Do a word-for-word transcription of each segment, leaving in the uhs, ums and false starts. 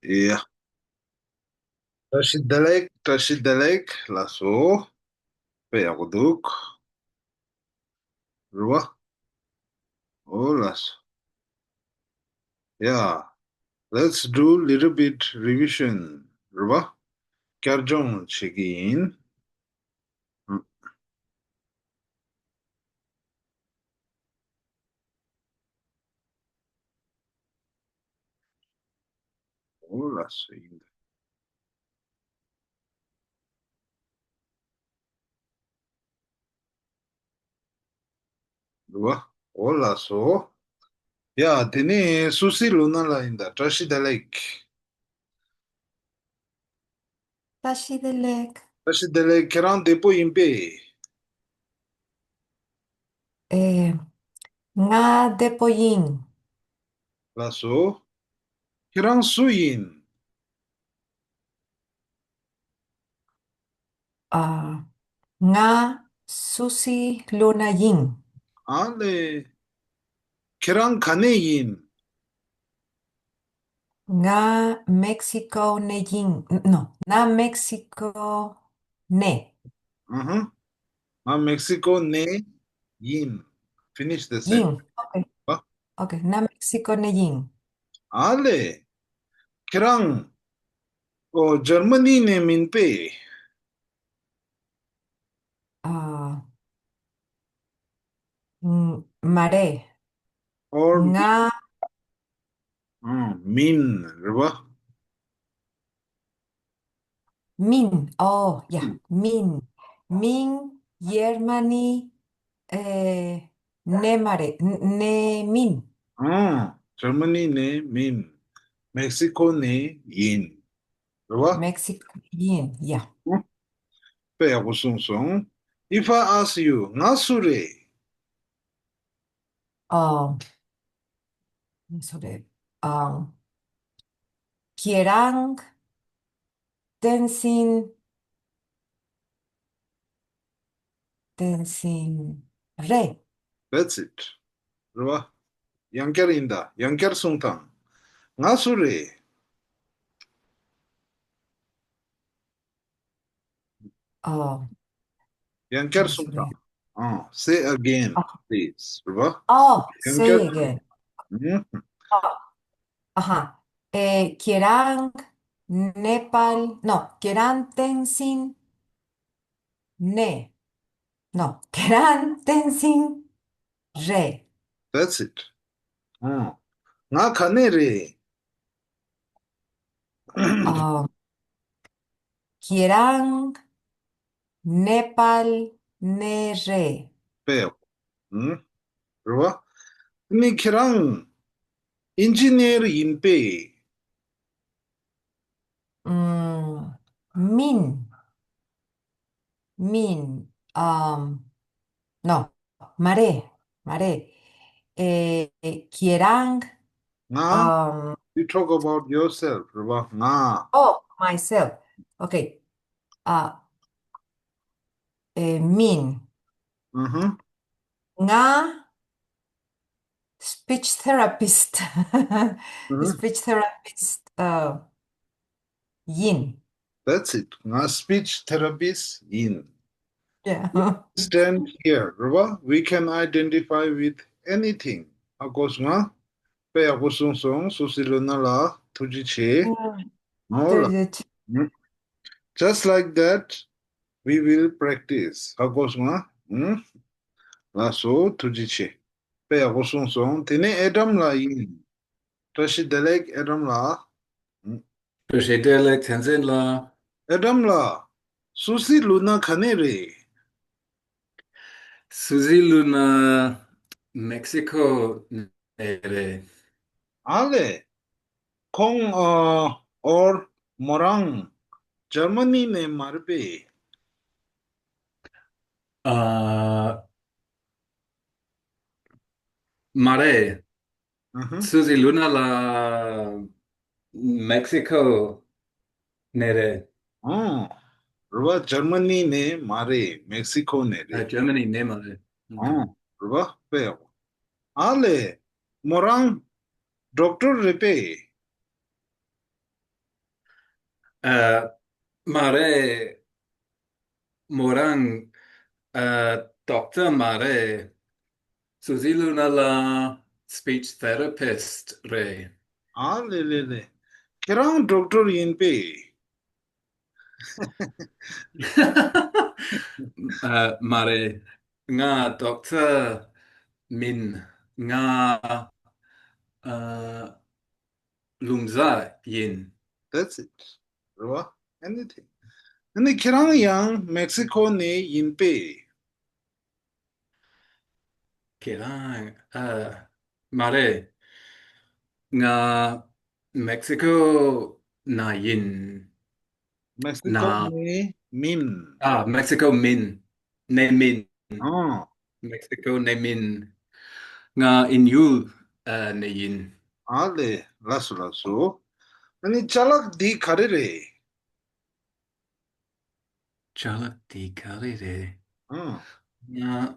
ཡ། བཀྲ་ཤིས་བདེ་ལེགས། བཀྲ་ཤིས་བདེ་ལེགས། ལགས་སོ། དཔེ་ཡག་པོ་འདུག་རེད་བ། འོ་ལགས་སོ། Yeah, let's do little bit revision. རེད་བ། བསྐྱར་སྦྱོང་བྱེད་ཀྱི་ཡིན། འོ་ལགས་སོ་ཡིན། རེད་བ། འོ་ལགས་སོ། ཡ། དེ་ནས་སུ་སི་ལུ་ན་ལགས་ཡིན་ད། བཀྲ་ཤིས་བདེ་ལེགས། བཀྲ་ཤིས་བདེ་ལེགས། བཀྲ་ཤིས་བདེ་ལེགས། ཁྱེད་རང་བདེ་པོ་ཡིན་པས། ཨེ། ང་བདེ་པོ་ཡིན། ལགས་སོ། ཁྱེད་རང་སུ་ཡིན། ཨ། ང་སུ་སི་ལུ་ན་ཡིན། ཨ་ལེ། ཁྱེད་རང་ག་ནས་ཡིན། ང་མེག་སི་ཀོ་ནས་ཡིན། ནོ། ང་མེག་སི་ཀོ་ནས། ཨ་ཧ། ང་མེག་སི་ཀོ་ནས་ཡིན། Finish the sentence. ཡིན། ཨོ་ཁེ། ཨ། ཨོ་ཁེ། ང་མེག་སི་ཀོ་ནས་ཡིན། ཨ་ལེ། ཁྱེད་རང་། ཨོ། འཇར་མ་ནི་ནས་མིན་པས། ཨ། ཨ། མ་རེད། Or ང་། ཨང་། མིན། རེད་བ། མིན། ཨོ། ཡ། མིན། མིན། འཇར་མ་ནི། ཨེ། ནས་མ་རེད། ནས་མིན། ཨང་། འཇར་མ་ནི་ནས་མིན། མེག་སི་ཀོ་ནས་ཡིན། རེད་བ། མེག་སི་ཀོ་ཡིན། ཡ། དཔེ་ཡག་པོ་གསུངས་སོང་། If I ask you, ང་སུ་རེད། ཨ། ང་སུ་རེད། ཨ། ཁྱེད་རང་། བསྟན་འཛིན། བསྟན་འཛིན་རེད། That's it. རེད་བ། ཡང་བསྐྱར་ཡིན་ད། ཡང་བསྐྱར་གསུངས་དང་། ང་སུ་རེད། ཨོ། ཡང་བསྐྱར་གསུངས་དང་། ཨ། Say again, please. རེད་བ། ཨོ། ཡང་བསྐྱར། Say again. ཨ། ཨ་ཧ། ཨེ། ཁྱེད་རང་ནེ་པཱལ། ནོ། ཁྱེད་རང་བསྟན་འཛིན་ནས། ནོ། ཁྱེད་རང་བསྟན་འཛིན་རེད། That's it. ཨ། ང་ག་ནས་རེད། ཨ། ཁྱེད་རང་ནེ་པཱལ་ནས་རེད། དཔེ། ཨང་། རེད་བ། ཨ་ནི་ཁྱེད་རང་ཨིན་ཇི་ནེར་ཡིན་པས། ཨང་། མིན། མིན། ཨམ། ནོ། མ་རེད། མ་རེད། ཨེ། ཁྱེད་རང་། ང་། ཨམ། You talk about yourself. རེད་བ། ང་། Oh, myself. Okay. ཨ། ཨེ། མིན། ཨུ་ཧུ། ང་། Speech therapist. ཨུ་ཧུ། Speech therapist. ཨ། ཡིན། That's it. ང་speech therapist ཡིན། Yeah. Stand here. རེད་བ། We can identify with anything. ཧ་གོ་སོང་ང་། དཔེ་ཡག་པོ་གསུངས་སོང་། སུ་སི་ལུ་ན་ལགས་ཐུགས་རྗེ་ཆེ། Yeah. འོ་ལགས། ཐུགས་རྗེ་ཆེ། ཨུ། Just like that, we will practice. ཧ་གོ་སོང་ང་། ཨུ། ལགས་སོ། ཐུགས་རྗེ་ཆེ། དཔེ་ཡག་པོ་གསུངས་སོང་། དེ་ནས་ཨེ་ཌམ་ལགས་ཡིན། བཀྲ་ཤིས་བདེ་ལེགས་ཨེ་ཌམ་ལགས། བཀྲ་ཤིས་བདེ་ལེགས་བསྟན་འཛིན་ལགས། ཨེ་ཌམ་ལགས། སུ་སི་ལུ་ན་ག་ནས་རེད། སུ་སི་ལུ་ན་མེག་སི་ཁོ་ནས་རེད། ཨ་ལས། ཁོང་། ཨ། ཨོར། མོ་རང་འཇར་མ་ནི་ནས་མ་རེད་པས། ཨ། མ་རེད། ཨ་ཧ། སུ་སི་ལུ་ན་ལགས་མེག་སི་ཁོ་ནས་རེད། ཨང་། རེད་བ། འཇར་མ་ནི་ནས་མ་རེད། མེག་སི་ཁོ་ནས་རེད། ཨ། འཇར་མ་ནི་ནས་མ་རེད། ཨང་། རེད་བ། དཔེ་ཡག་པོ། ཨ་ལས། མོ་རང་ཌོག་ཊར་རེད་པས། ཨ། མ་རེད། མོ་རང་ཨ། ཌོག་ཊར་མ་རེད། སུ་ཟི་ལུ་ན་ལགས་སི་པིཆ་ཐེ་ར་པིསཊ་རེད། ཨ་ལེ་ལེ་ལེ། ཁྱེད་རང་ཌོག་ཊར་ཡིན་པས། ཨ། མ་རེད། ང་ཌོག་ཊར་མིན། ང་ཨ། ལུང་བཟའ་ཡིན། That's it. རེད་བ། Anything. ཨ་ནི་ཁྱེད་རང་ཡང་མེག་སི་ཁོ་ནས་ཡིན་པས། ཁྱེད་རང་ཨ། མ་རེད། ང་མེག་སི་ཁོ་ནས་ཡིན། མེག་སི་ཁོ་ན། ནས་མིན། ཨ། མེག་སི་ཁོ་མིན། ནས་མིན། ཨ། མེག་སི་ཁོ་ནས་མིན། ང་དབྱིན་ཡུལ་ཨ། ནས་ཡིན། ཨ་ལེ། ལགས་སོ་ལགས་སོ། ཨ་ནི་ཅ་ལག་འདི་ག་རེ་རེད། ཅ་ལག་འདི་ག་རེ་རེད། ཨ། ང་།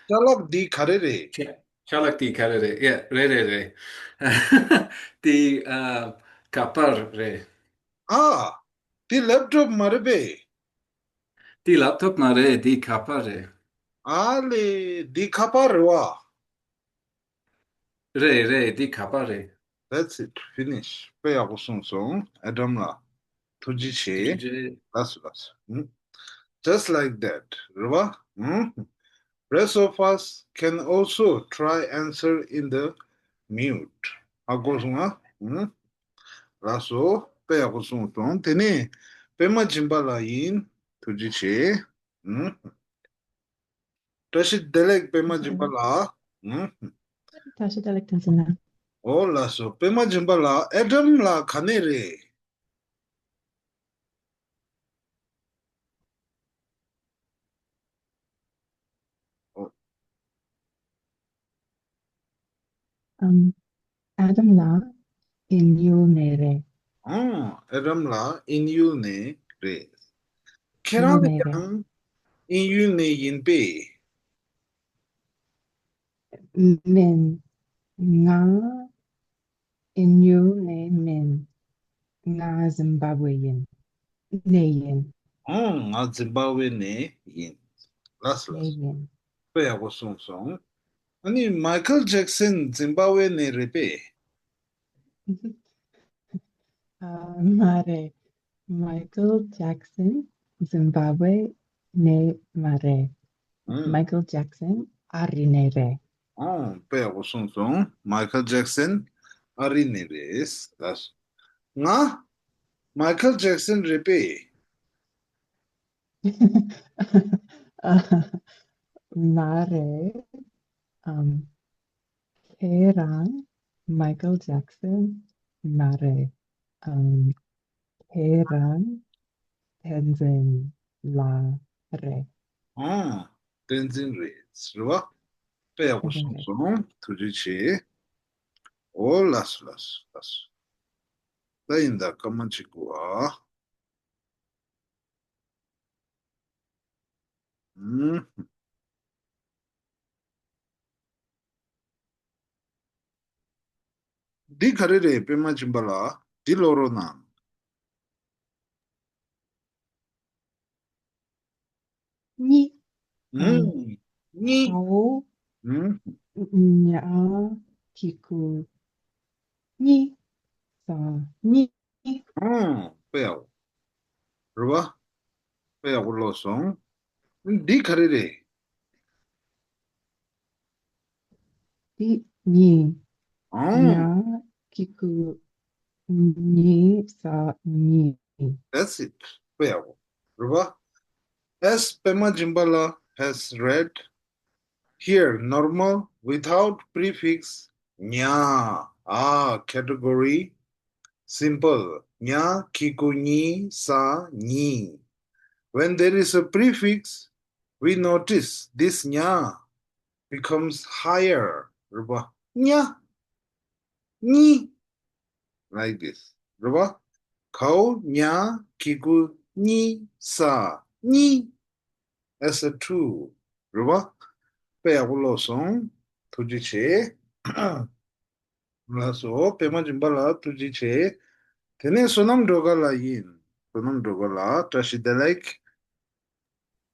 ཅ་ལག་འདི་ག་རེ་རེད། ཅ་ཅ་ལག་འདི་ག་རེ་རེད། ཡ། རེད་རེད་རེད། འདི་ཨ། ཁ་པར་རེད། ཨ། འདི་ལེབ་ཊོབ་མ་རེད་པས། འདི་ལེབ་ཊོབ་མ་རེད། འདི་ཁ་པར་རེད། ཨ་ལེ། འདི་ཁ་པར་རེད་བ། རེད་རེད། འདི་ཁ་པར་རེད། That's it. Finish. དཔེ་ཡག་པོ་གསུངས་སོང་ཨེ་ཌམ་ལགས། ཐུགས་རྗེ་ཆེ། ཐུགས་རྗེ་ཆེ། ལགས་སོ་ལགས་སོ། ཨུམ། Just like that. རེད་བ། ཨུམ། Rest of us can also try answer in the mute. ཧ་གོ་སོང་ང་། ཨུམ། ལགས་སོ། དཔེ་ཡག་པོ་གསུངས་སོང་། དེ་ནས་པད་མ་སྦྱིན་པ་ལགས་ཡིན། ཐུགས་རྗེ་ཆེ། ཨུམ། བཀྲ་ཤིས་བདེ་ལེགས་པད་མ་སྦྱིན་པ་ལགས། ཨུམ། བཀྲ་ཤིས་བདེ་ལེགས་བསྟན་འཛིན་ལགས། ཨོ་ལགས་སོ། པད་མ་སྦྱིན་པ་ལགས། ཨེ་ཌམ་ལགས་ག་ནས་རེད། ཨོ། ཨམ། ཨེ་ཌམ་ལགས་དབྱིན་ཡུལ་ནས་རེད། ཨོ། ཨེ་ཌམ་ལགས་དབྱིན་ཡུལ་ནས་རེད། ཁྱེད་རང་ཡང་དབྱིན་ཡུལ་ནས་ཡིན་པས། མིན། ང་དབྱིན་ཡུལ་ནས་མིན། ང་ཛིམ་བྷ་ཝེ་ཡིན། ནས་ཡིན། ཨང་། ང་ཛིམ་བྷ་ཝེ་ནས་ཡིན། ལགས་སོ་ལགས་སོ། ནས་ཡིན། དཔེ་ཡག་པོ་གསུངས་སོང་། ཨ་ནི་མའི་ཁལ་ཇེག་སན་ཛིམ་བྷ་ཝེ་ནས་རེད་པས། ཨ། མ་རེད། མའི་ཁལ་ཇེག་སན་ཛིམ་བྷ་ཝེ་ནས་མ་རེད། ཨང་། མའི་ཁལ་ཇེག་སན་ཨ་རི་ནས་རེད། ཨང་། དཔེ་ཡག་པོ་གསུངས་སོང་། མའི་ཁལ་ཇེག་སན་ཨ་རི་ནས་རེད། ལགས་སོ། ང་མའི་ཁལ་ཇེག་སན་རེད་པས། མ་རེད། ཨམ། ཁྱེད་རང་མའི་ཁལ་ཇེག་སན་མ་རེད། ཨམ། ཁྱེད་རང་བསྟན་འཛིན་ལགས་རེད། ཨང་། བསྟན་འཛིན་རེད། རེད་བ། དཔེ་ཡག་པོ་གསུངས་སོང་། ཐུགས་རྗེ་ཆེ། ཨོ་ལགས་སོ་ལགས་སོ་ལགས་སོ། ད་ཡིན་ད་སྐར་མ་གཅིག་གོ་ཨ། ཨུམ། འདི་ག་རེ་རེད། པད་མ་སྦྱིན་པ་ལགས། འདི་ཀློག་རོགས་གནང་། གཉིད། ཨུམ། གཉིད། ཨོ། ཨུམ། ཉ། གི་གུ། གཉིད། ས། གཉིད། ཨང་། དཔེ་ཡག་པོ། རེད་བ། དཔེ་ཡག་པོ་ཀློག་སོང་། འདི་ག་རེ་རེད། འདི་གཉིད། ཨང་། ཉ། གི་གུ། གཉིད། ས། གཉིད། That's it. དཔེ་ཡག་པོ། རེད་བ། As པད་མ་སྦྱིན་པ་ལགས་has read, here normal without prefix ཉ། ཨ། category simple. ཉ། གི་གུ་གཉིད། ས། གཉིད། When there is a prefix, we notice this ཉ becomes higher. རེད་བ། ཉ། གཉིད། Like this. རེད་བ། གའོ་ཉ། གི་གུ་གཉིད། ས། གཉིད། As a two. རེད་བ། དཔེ་ཡག་པོ་ཀློག་སོང་། ཐུགས་རྗེ་ཆེ། ལགས་སོ། པད་མ་སྦྱིན་པ་ལགས་ཐུགས་རྗེ་ཆེ། དེ་ནས་བསོད་ནམས་སྒྲོལ་དཀར་ལགས་ཡིན། བསོད་ནམས་སྒྲོལ་དཀར་ལགས་བཀྲ་ཤིས་བདེ་ལེགས།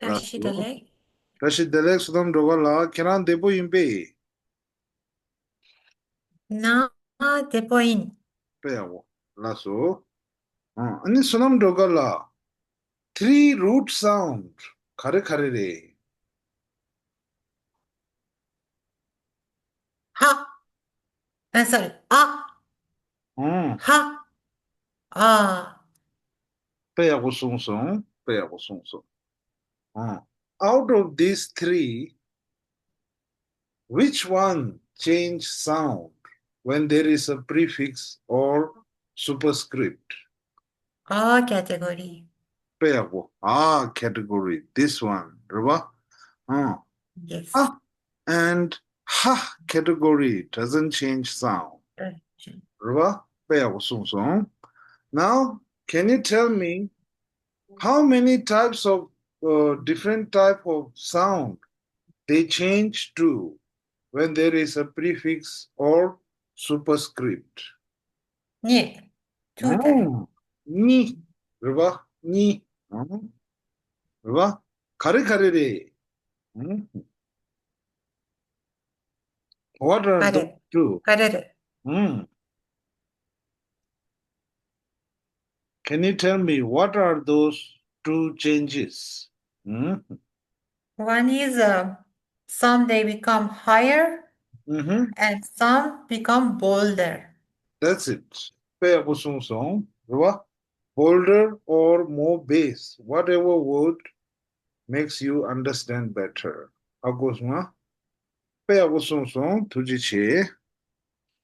བཀྲ་ཤིས་བདེ་ལེགས། བཀྲ་ཤིས་བདེ་ལེགས། བསོད་ནམས་སྒྲོལ་དཀར་ལགས། ཁྱེད་རང་བདེ་པོ་ཡིན་པས། ང་བདེ་པོ་ཡིན། དཔེ་ཡག་པོ། ལགས་སོ། ཨ་ནི་བསོད་ནམས་སྒྲོལ་དཀར་ལགས། Three root sound ག་རེ་ག་རེ་རེད། ཧ། ཨ། སོ་རི། ཨ། ཨང་། ཧ། ཨ། དཔེ་ཡག་པོ་གསུངས་སོང་། དཔེ་ཡག་པོ་གསུངས་སོང་། ཨང་། Out of these three, which one change sound when there is a prefix or superscript? A category. དཔེ་ཡག་པོ། A category, this one. རེད་པ། ཨང་། Yes. A and ཧ་category doesn't change sound. རེད་པ། དཔེ་ཡག་པོ་གསུངས་སོང་། Now, can you tell me how many types of, uh, different type of sound they change to when there is a prefix or superscript? གཉིས། Two type. ཨང་། གཉིས། རེད་པ། གཉིས། ཨང་། རེད་པ། ག་རེ་ག་རེ་རེད། ཨང་། What are those two? ག་རེ་རེད། ཨང་། Can you tell me what are those two changes? ཨང་། One is, uh, some they become higher, mm-hmm, and some become bolder. That's it. དཔེ་ཡག་པོ་གསུངས་སོང་། རེད་པ། Bolder or more bass, whatever word makes you understand better. ཧ་གོ་སོང་ང་། དཔེ་ཡག་པོ་གསུངས་སོང་། ཐུགས་རྗེ་ཆེ།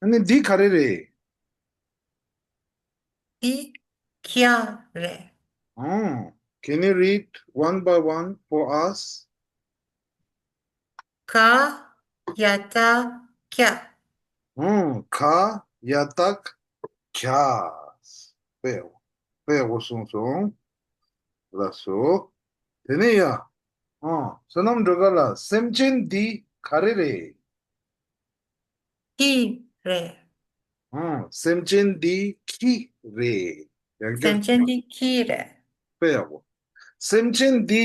ཨ་ནི་འདི་ག་རེ་རེད། འདི་ཁྱི་རེད། ཨང་། Can you read one by one for us? ཁ་ཡ་བཏགས་ཁྱ། ཨང་། ཁ་ཡ་བཏགས་ཁྱ། དཔེ་ཡག་པོ། དཔེ་ཡག་པོ་གསུངས་སོང་། ལགས་སོ། དེ་ནས་ཡ། ཨང་། བསོད་ནམས་སྒྲོལ་དཀར་ལགས། སེམས་ཅན་འདི་ག་རེ་རེད། ཁྱི་རེད། ཨང་། སེམས་ཅན་འདི་ཁྱི་རེད། ཡང་བསྐྱར། སེམས་ཅན་འདི་ཁྱི་རེད། དཔེ་ཡག་པོ། སེམས་ཅན་འདི་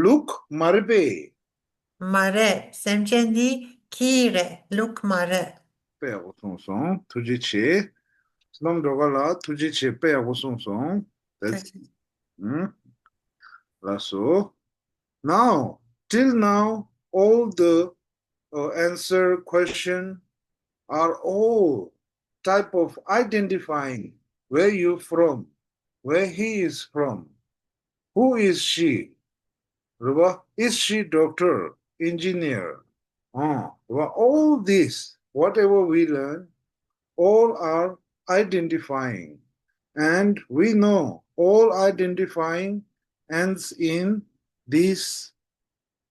ལུག་མ་རེད་པས། མ་རེད། སེམས་ཅན་འདི་ཁྱི་རེད། ལུག་མ་རེད། དཔེ་ཡག་པོ་གསུངས་སོང་། ཐུགས་རྗེ་ཆེ། བསོད་ནམས་སྒྲོལ་དཀར་ལགས། ཐུགས་རྗེ་ཆེ། དཔེ་ཡག་པོ་གསུངས་སོང་། ཐུགས་རྗེ་ཆེ། ཨང་། ལགས་སོ། Now, till now, all the, uh, answer question are all type of identifying where you from, where he is from, who is she, རེད་པ། Is she doctor, engineer? ཨང་། རེད་པ། All this, whatever we learn, all are identifying. And we know all identifying ends in these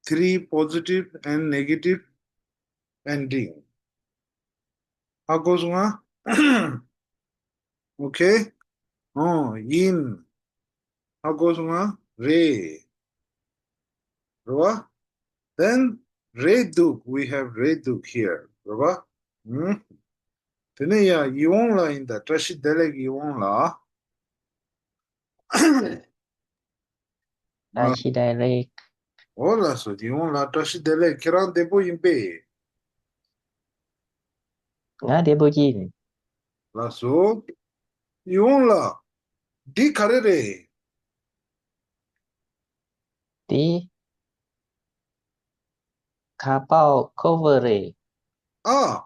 three positive and negative ending. ཧ་གོ་སོང་ང་། Okay? ཨོ། ཡིན། ཧ་གོ་སོང་ང་། རེད། རེད་པ། Then རེད་འདུག we have རེད་འདུག here. རེད་པ། ཨུམ། དེ་ནས་ཡ་ཡིད་འོང་ལགས་ཡིན་ད། བཀྲ་ཤིས་བདེ་ལེགས་ཡིད་འོང་ལགས། བཀྲ་ཤིས་བདེ་ལེགས། འོ་ལགས་སོ། ཡིད་འོང་ལགས་བཀྲ་ཤིས་བདེ་ལེགས། ཁྱེད་རང་བདེ་པོ་ཡིན་པས། ང་བདེ་པོ་ཡིན། ལགས་སོ། ཡིད་འོང་ལགས། འདི་ག་རེ་རེད། འདི་ཁ་པར་ཁོ་བར་རེད། ཨ།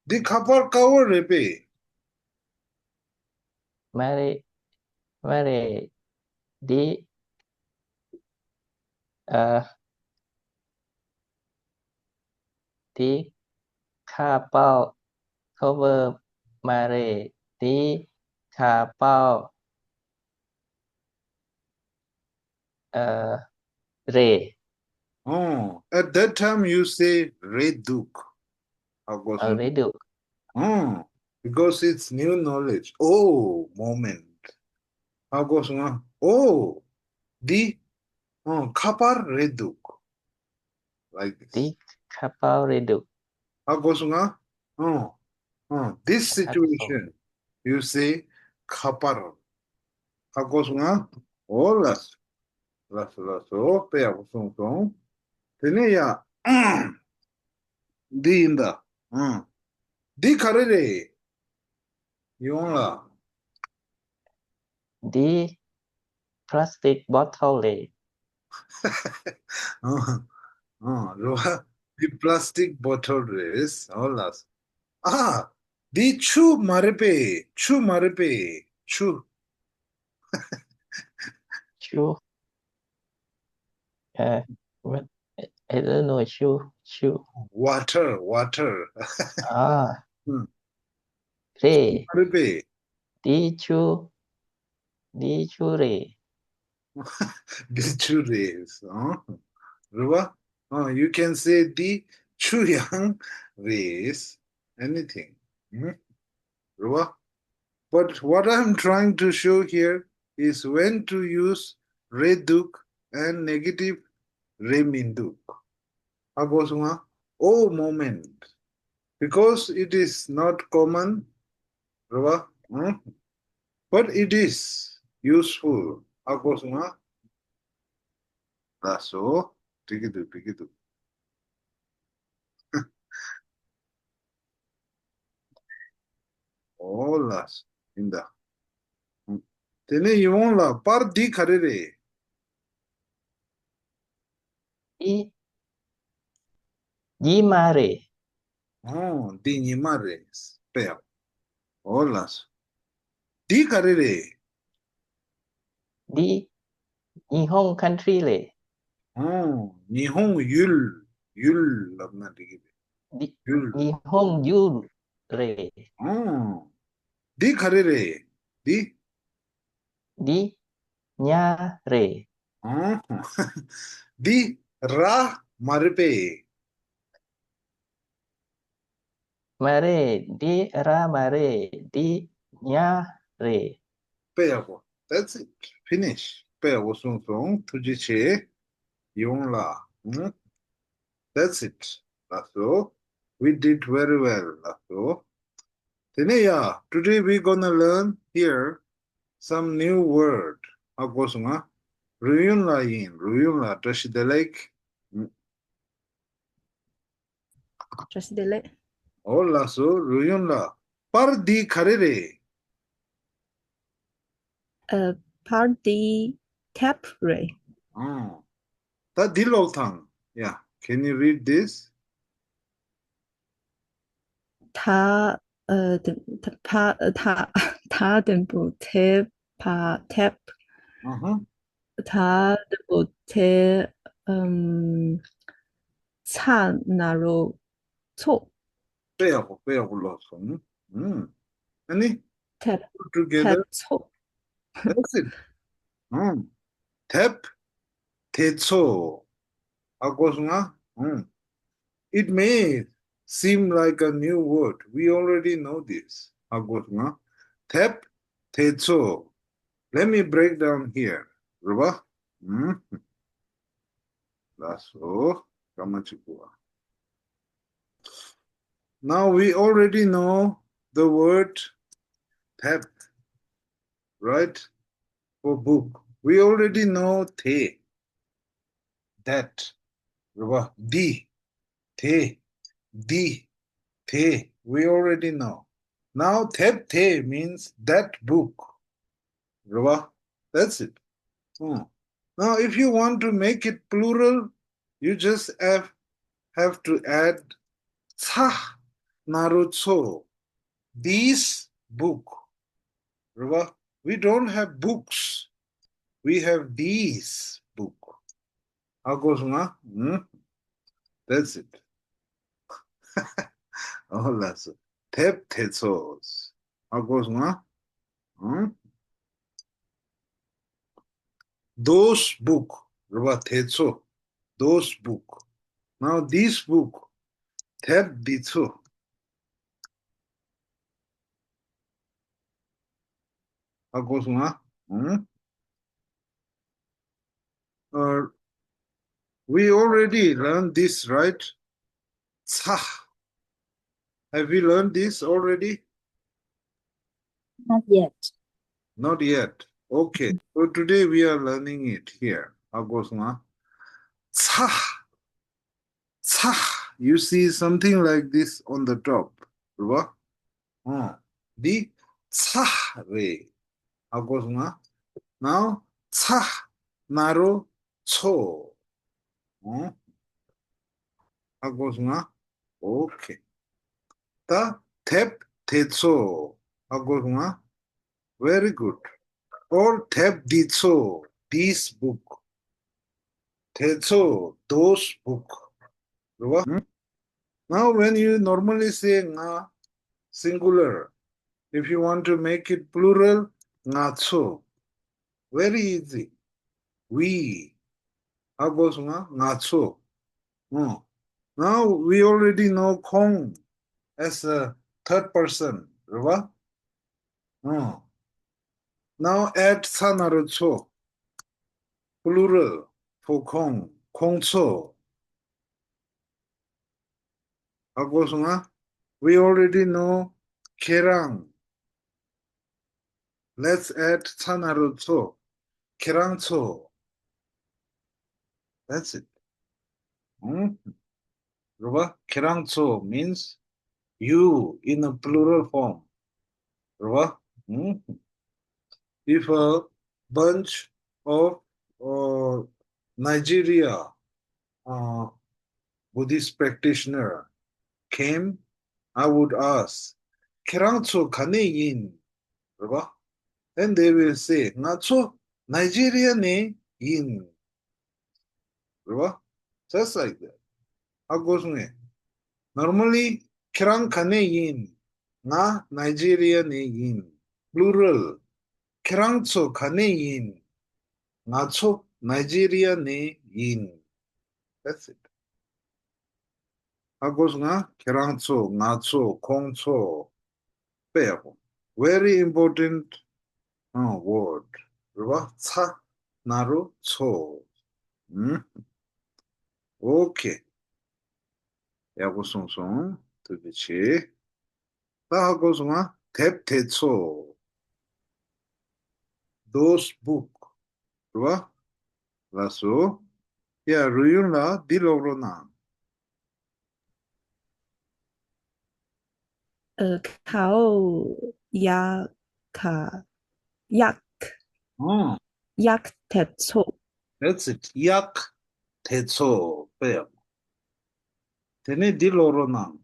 འདི་ཁ་པར་ཀ་བར་རེད་པས། མ་རེད། མ་རེད། འདི། ཨ། འདི་ཁ་པར་ཁོ་བར་མ་རེད། འདི་ཁ་པར། ཨ། རེད། Oh, at that time you say རེད་འདུག་ཧ་གོ་ཨ། སོང་། རེད་འདུག Oh, because it's new knowledge. Oh, moment. ཧ་གོ་སོང་ང་། Oh, འདི། Oh, ཁ་པར་རེད་འདུག Like this. འདི་ཁ་པར་རེད་འདུག་ཧ་གོ་སོང་ང་། Oh, oh, this ཁ་པར། Situation, you say, ཁ་པར། ཧ་གོ་སོང་ང་། འོ་ལགས་སོ། ལགས་སོ་ལགས་སོ། དཔེ་ཡག་པོ་གསུངས་སོང་། དེ་ནས་ཡ། འདི་ཡིན་ད། ཨང་། འདི་ག་རེ་རེད། ཡོང་ལ། འདི་plastic bottle་རེད། ཨང་། ཨང་། རེད་བ། འདི་plastic bottle་རེད། འོ་ལགས་སོ། ཨ། འདི་ཆུ་མ་རེད་པས། ཆུ་མ་རེད་པས། ཆུ། ཆུ། ཨ། what? I don't know. ཆུ། ཆུ། Water, water. ཨ། ཧུམ། རེད། མ་རེད་པས། འདི་ཆུ། འདི་ཆུ་རེད། འདི་ཆུ་རེད། ཨང་། རེད་བ། ཨ། you can say འདི་ཆུ་ཡང་རེད། Anything. ཧུམ། རེད་བ། But what I'm trying to show here is when to use རེད་འདུག and negative རེད་མི་འདུག་ཧ་གོ་སོང་ང་། All moment. Because it is not common. རེད་བ། ཨང་། But it is useful. ཧ་གོ་སོང་ང་། ལགས་སོ། འགྲིག་གི་འདུག་འགྲིག་གི་འདུག་འོ་ལགས་སོ། ཡིན་ད། དེ་ནས་ཡིད་འོང་ལགས། པར་འདི་ག་རེ་རེད། འདི་ཉི་མ་རེད། ཨོ། འདི་ཉི་མ་རེད། དཔེ་ཡག་འོ་ལགས་སོ། འདི་ག་རེ་རེད། འདི་ཉི་ཧོང་country་རེད། ཨོ། ཉི་ཧོང་ཡུལ། ཡུལ་ལབ་ན་འགྲིག་གི་རེད། འདི་ཡུལ། ཉི་ཧོང་ཡུལ་རེད། ཨོ། འདི་ག་རེ་རེད། འདི། འདི་ཉ་རེད། ཨོ། འདི་ར་མ་རེད་པས། མ་རེད། འདི་ར་མ་རེད། འདི་ཉ་རེད། དཔེ་ཡག་པོ། That's it. Finish. དཔེ་ཡག་པོ་གསུངས་སོང་། ཐུགས་རྗེ་ཆེ། ཡོང་ལ། ཨང་། That's it. ལགས་སོ། We did very well. ལགས་སོ། དེ་ནས་ཡ། Today we gonna learn here some new word. ཧ་གོ་སོང་ང་། རུ་ཡུན་ལ་ཡིན། རུ་ཡུན་ལ་བཀྲ་ཤིས་བདེ་ལེགས། བཀྲ་ཤིས་བདེ་ལེགས། འོ་ལགས་སོ། རུ་ཡུན་ལ། པར་འདི་ག་རེ་རེད། ཨ། པར་འདི་ཐེབ་རེད། ཨང་། ད་འདི་ཀློག་དང་། Yeah, can you read this? ད། ཨ། ད་ཕ་ད་ད་དང་པོ་ཐེབ་ཕ་ཐེབ། ཨ་ཧ། ད་དང་པོ་ཐེ་ཨམ་ཚ་ན་རོ་ཚོ། དཔེ་ཡག་པོ། དཔེ་ཡག་པོ་ཀློག་སོང་། ཨུམ། ཨ་ནི། ཐེབ། Put together. ཐེབ་ཚོ། That's it. ཨུམ། ཐེབ། ཐེ་ཚོ། ཧ་གོ་སོང་ང་། ཨུམ། It may seem like a new word. We already know this. ཧ་གོ་སོང་ང་། ཐེབ། ཐེ་ཚོ། Let me break down here. རེད་བ། ཨུམ། ལགས་སོ། སྐར་མ་གཅིག་པོ། Now we already know the word ཐེབ, right? For book. We already know ཐེ, that. རེད་བ། འདི། དེ། འདི། དེ། We already know. Now ཐེབ་དེ་means that book. རེད་བ། That's it. ཨུམ། Now if you want to make it plural, you just have, have to add ཚ་ན་རོ་ཚོ། This book. རེད་བ། We don't have books. We have this book. ཧ་གོ་སོང་ང་། ཨུམ། That's it. འོ་ལགས་སོ། ཐེབ་དེ་ཚོ། ཧ་གོ་སོང་ང་། ཨུམ། Those book. རེད་བ། དེ་ཚོ། Those book. Now this book. ཐེབ་འདི་ཚོ། ཧ་གོ་སོང་ང་། ཨུམ། Uh, we already learned this, right? ཚ། Have we learned this already? Not yet. Not yet. Okay. So today we are learning it here. ཧ་གོ་སོང་ང་། ཚ། ཚ། You see something like this on the top. རེད་བ། ཨ། འདི་ཚ་རེད། ཧ་གོ་སོང་ང་། Now ཚ། ན་རོ་ཚོ། ཨ། ཧ་གོ་སོང་ང་། Okay. ད་དེབ་དེ་ཚོ། ཧ་གོ་སོང་ང་། Very good. Or དེབ་འདི་ཚོ། This book. དེ་ཚོ། Those book. རེད་བ། Now when you normally say ང་། Singular. If you want to make it plural, ང་ཚོ། Very easy. We. ཧ་གོ་སོང་ང་། ང་ཚོ། ཨ། Now we already know ཁོང་as a third person. རེད་བ། ཨ། Now add ཚ་ན་རོ་ཚོ། Plural for ཁོང་། ཁོང་ཚོ། ཧ་གོ་སོང་ང་། We already know ཁྱེད་རང་། Let's add ཚ་ན་རོ་ཚོ། ཁྱེད་རང་ཚོ། That's it. ཨང་། རེད་བ། ཁྱེད་རང་ཚོ་means you in a plural form. རེད་བ། ཨང་། If a bunch of uh, Nigeria uh, Buddhist practitioner came, I would ask, ཁྱེད་རང་ཚོ་ག་ནས་ཡིན། རེད་བ། Then they will say, ང་ཚོ་ནའི་ཇི་རི་ཡ་ནས་ཡིན། རེད་བ། Just like that. ཧ་གོ་སོང་ངས། Normally ཁྱེད་རང་ག་ནས་ཡིན། ང་ནའི་ཇི་རི་ཡ་ནས་ཡིན། Plural. ཁྱེད་རང་ཚོ་ག་ནས་ཡིན། ང་ཚོ་ནའི་ཇི་རི་ཡ་ནས་ཡིན། That's it. ཧ་གོ་སོང་ང་། ཁྱེད་རང་ཚོ། ང་ཚོ། ཁོང་ཚོ། དཔེ་ཡག་པོ། Very important ཨང་། Word རེད་བ། ཚ་ན་རོ་ཚོ། ཨུམ། Okay. ཡག་པོ་གསུངས་སོང་། ཐུགས་རྗེ་ཆེ། ད་ཧ་གོ་སོང་ང་། དེབ་དེ་ཚོ། Those book རེད་བ། ལགས་སོ། ཡ། རུ་ཡུན་ལགས་འདི་ཀློག་རོགས་གནང་། ཨ། ཁའོ་ཡ་ཁ་ཡག་ཨང་། ཡག་དེ་ཚོ། That's it. ཡག་དེ་ཚོ། དཔེ་ཡག་དེ་ནས་འདི་ཀློག་རོགས་གནང་།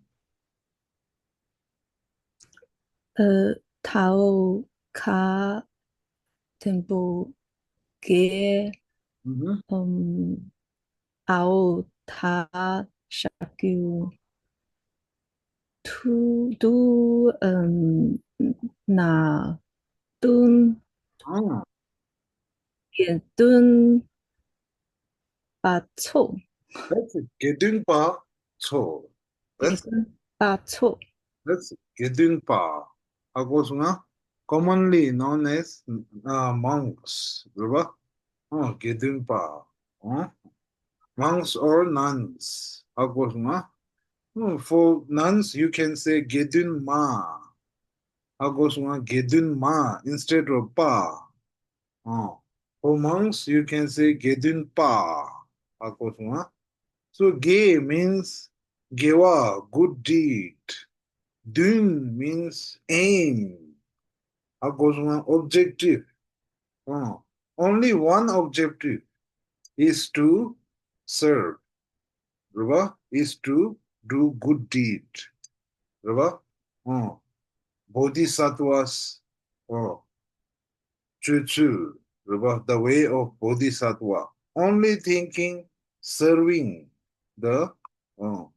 ཨ། ཐའོ་ཁ་ཐེམ་པོ་གེ་ཨམ། ཨའོ་ཐ་ཤ་ཀུ་ཐུ་དུ་ཨམ། ན་ཏུན། དགེ་འདུན་པ་ཚོ། དགེ་འདུན་པ་ཚོ། དགེ་འདུན་པ་ཚོ། དགེ་འདུན་པ། ཧ་གོ་སོང་ང་། Commonly known as uh, monks རེད་བ། ཨ། དགེ་འདུན་པ། ཨ། Monks or nuns ཧ་གོ་སོང་ང་། ཨ། For nuns you can say དགེ་འདུན་མ། ཧ་གོ་སོང་ང་། དགེ་འདུན་མ instead of པ། ཨ། For monks you can say དགེ་འདུན་པ། ཧ་གོ་སོང་ང་། So དགེ་means དགེ་བ། Good deed. འདུན་means aim. ཧ་གོ་སོང་ང་། Objective. ཨ། Only one objective is to serve. རེད་བ། Is to do good deed. རེད་བ། ཨ། Bodhisattvas. ཨ། སྤྱོད་ཚུལ། རེད་བ། The way of Bodhisattva. Only thinking, serving the ཨ།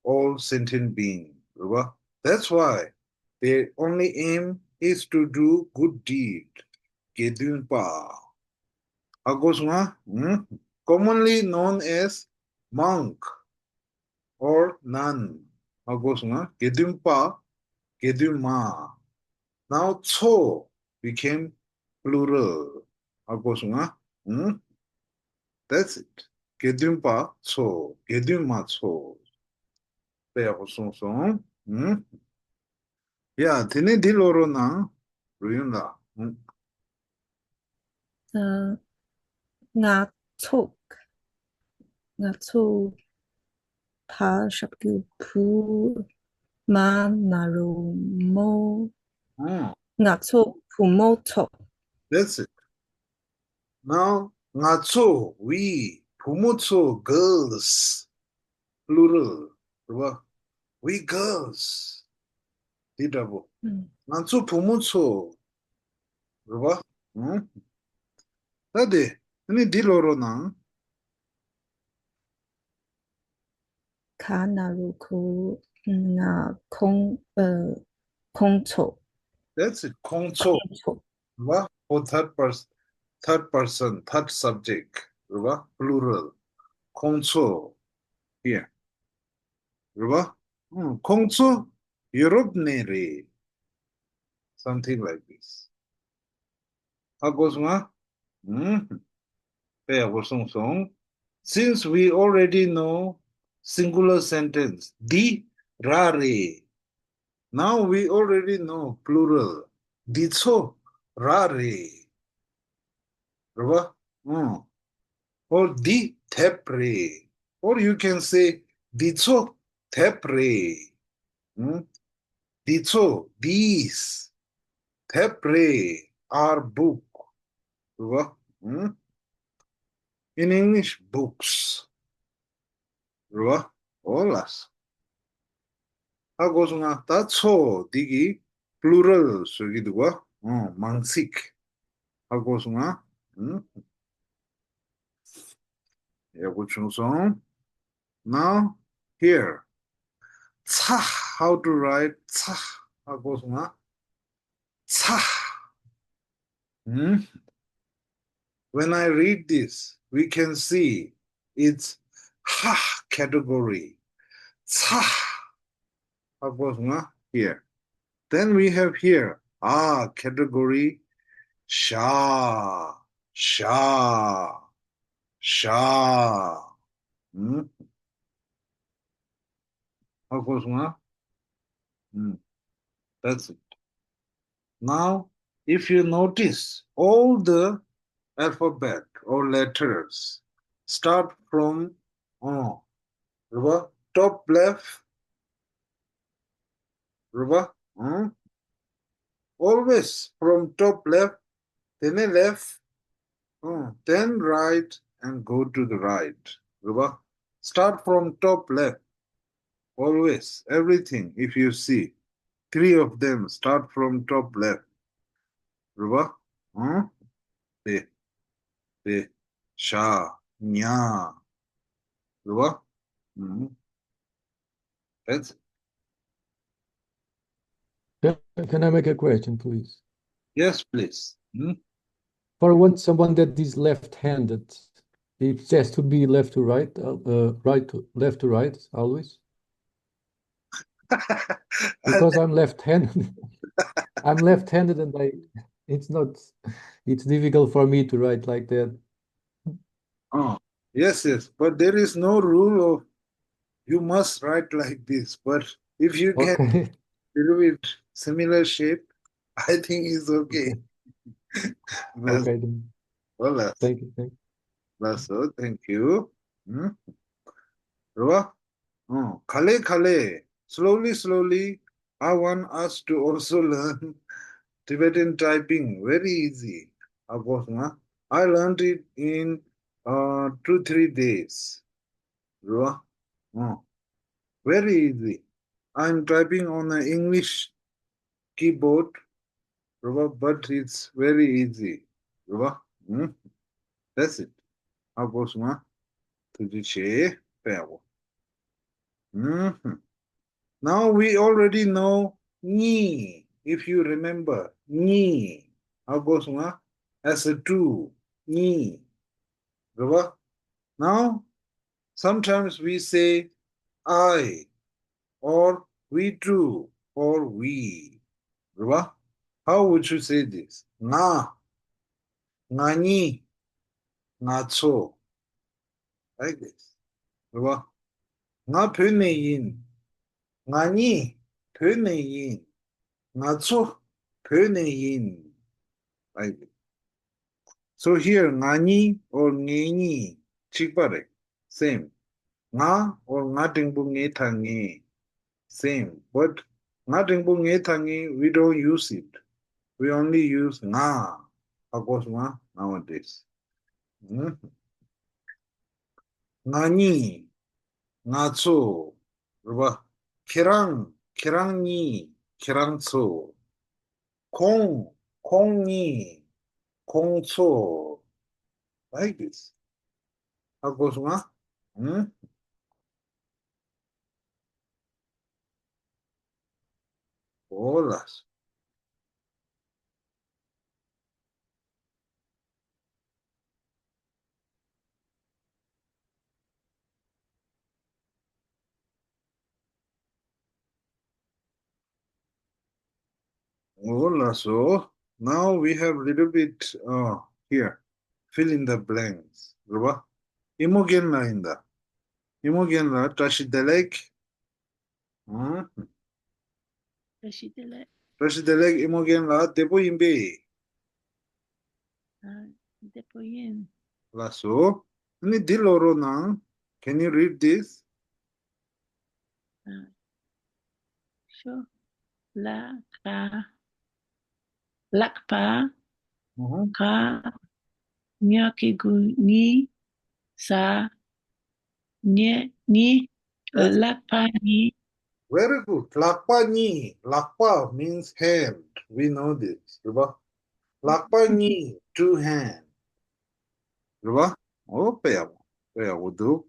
all sentient being རེད་བ། That's why their only aim is to do good deed. དགེ་འདུན་པ། ཧ་གོ་སོང་ང་། ཨུམ། Commonly known as monk or nun. ཧ་གོ་སོང་ང་། དགེ་འདུན་པ། དགེ་འདུན་མ། Now ཚོ became plural. ཧ་གོ་སོང་ང་། ཨུམ། That's it. དགེ་འདུན་པ་ཚོ། དགེ་འདུན་མ་ཚོ། དཔེ་ཡག་པོ་གསུངས་སོང་། ཨུམ། ཡ། དེ་ནས་འདི་ཀློག་རོགས་གནང་། རུ་ཡོན་ལ། ཨ། ང་ཚོ། ང་ཚོ་ཕ་ཞབས་ཀྱུ་བུ། མ་ན་རོ་མོ། ཨང་། ང་ཚོ་བུ་མོ་ཚོ། That's it. Now ང་ཚོ། We. བུ་མོ་ཚོ། Girls. Plural. རེད་བ། We girls. དེ་འདྲ་པོ། ཨང་། ང་ཚོ་བུ་མོ་ཚོ། རེད་བ། ཨང་། ད་དེ། ཨ་ནི་འདི་ཀློག་རོགས་གནང་། ཁ་ན་རོ་ཁོ། ང་། ཁོང་། ཨ། ཁོང་ཚོ། That's it. ཁོང་ཚོ། ཁོང་ཚོ། རེད་བ། For third person, third person, third subject. རེད་བ། Plural. ཁོང་ཚོ། Here. རེད་བ། ཨང་། ཁོང་ཚོ་ཡུ་རོབ་ནས་རེད། Something like this. ཧ་གོ་སོང་ང་། ཨང་། དཔེ་ཡག་པོ་གསུངས་སོང་། Since we already know singular sentence, འདི་ར་རེད། Now we already know plural, འདི་ཚོ་ར་རེད། རེད་བ། ཨང་། Or འདི་དེབ་རེད། Or you can say འདི་ཚོ་དེབ་རེད། ཨང་། འདི་ཚོ། These. དེབ་རེད། Are book. རེད་བ། ཨང་། In English, books. རེད་བ། འོ་ལགས། ཧ་གོ་སོང་ང་། ད་ཚོ་འདི་གི་plural བཟོ་གི་འདུག་བ། ཨང་། མང་ཚིག་ཧ་གོ་སོང་ང་། ཨང་། ཡག་པོ་བྱུང་སོང་། Now, here. ཚ། How to write ཚ། ཧ་གོ་སོང་ང་། ཚ། ཨང་། When I read this, we can see it's ཧ་category. ཚ། ཧ་གོ་སོང་ང་། Here. Then we have here ཨ་category. ཤ། ཤ། ཤ། ཨང་། ཧ་གོ་སོང་ང་། ཨང་། That's it. Now, if you notice, all the alphabet or letters start from, ཨང་། རེད་བ། Top left. རེད་བ། ཨང་། Always from top left, དེ་ནས་left, ཨང་། Then right and go to the right. རེད་བ། Start from top left. Always, everything, if you see, three of them start from top left. རེད་བ། ཨང་། དེ། དེ། ཤ། ཉ། རེད་བ། ཨང་། That's it. Can, can I make a question, please? Yes, please. Hmm? For one, someone that is left-handed, it has to be left to right, uh, uh, right to left to right always. Because I'm left-handed. I'm left-handed, and I, it's not, it's difficult for me to write like that. Oh, yes, yes. But there is no rule of you must write like this. But if you can Okay. do it similar shape, I think it's okay. That's Okay. Then. Well, that's Thank you. Thank you. That's all. Thank you. Hmm? རེད་བ། ཨང་། ག་ལེ་ག་ལེ། Slowly, slowly, I want us to also learn Tibetan typing. Very easy. ཧ་གོ་སོང་ང་། I learned it in, uh, two, three days. རེད་བ། ཨང་། Very easy. I'm typing on an English keyboard. རེད་བ། But it's very easy. རེད་བ། ཨང་། That's it. ཧ་གོ་སོང་ང་། ཐུགས་རྗེ་ཆེ། དཔེ་ཡག་པོ། ཨང་། Now we already know གཉིས. If you remember, གཉིས། ཧ་གོ་སོང་ང་། As a two. གཉིས། རེད་བ། Now, sometimes we say I, or we two, or we. རེད་བ། How would you say this? ང་། ང་གཉིས། ང་ཚོ། Like this. རེད་བ། ང་བོད་ནས་ཡིན། ང་གཉིས་བོད་ནས་ཡིན། ང་ཚོ། བོད་ནས་ཡིན། Like this. So here ང་གཉིས་or ངེད་གཉིས་གཅིག་པ་རེད། Same. ང་or ང་འགྲེང་བུ་ངེད་དང་ངེད། Same. But ང་འགྲེང་བུ་ངེད་དང་ངེད། We don't use it. We only use ང. ཧ་གོ་སོང་ང་། Nowadays. ང་གཉིས། ང་ཚོ། རེད་པ། ཁྱེད་རང་། ཁྱེད་རང་གཉིས། ཁྱེད་རང་ཚོ། ཁོང་། ཁོང་གཉིས། ཁོང་ཚོ། Like this. ཧ་གོ་སོང་ང་། ཨང་། འོ་ལགས། འོ་ལགས་སོ། Now we have little bit, uh, here. Fill in the blanks. རེད་པ། ཨི་མོ་རྒན་ལགས་ཡིན་ད། ཨི་མོ་རྒན་ལགས་བཀྲ་ཤིས་བདེ་ལེགས། ཨང་། བཀྲ་ཤིས་བདེ་ལེགས། བཀྲ་ཤིས་བདེ་ལེགས། ཨི་མོ་རྒན་ལགས་བདེ་པོ་ཡིན་པས། ཨ། བདེ་པོ་ཡིན། ལགས་སོ། ཨ་ནི་འདི་ཀློག་རོགས་གནང་། Can you read this? ཨ། Sure. ལ་ཀ་ལག་པ། ཨུ་ཧུ། ཁ། ཉ་གི་གུ་ཉི། ས། ཉེ་ཉི། That's ལག་པ་ཉི། Very good. ལག་པ་གཉིས། ལག་པ་means hand. We know this. རེད་པ། ལག་པ་གཉིས། Two hand. རེད་པ། འོ་དཔེ་ཡག་པོ། དཔེ་ཡག་པོ་འདུག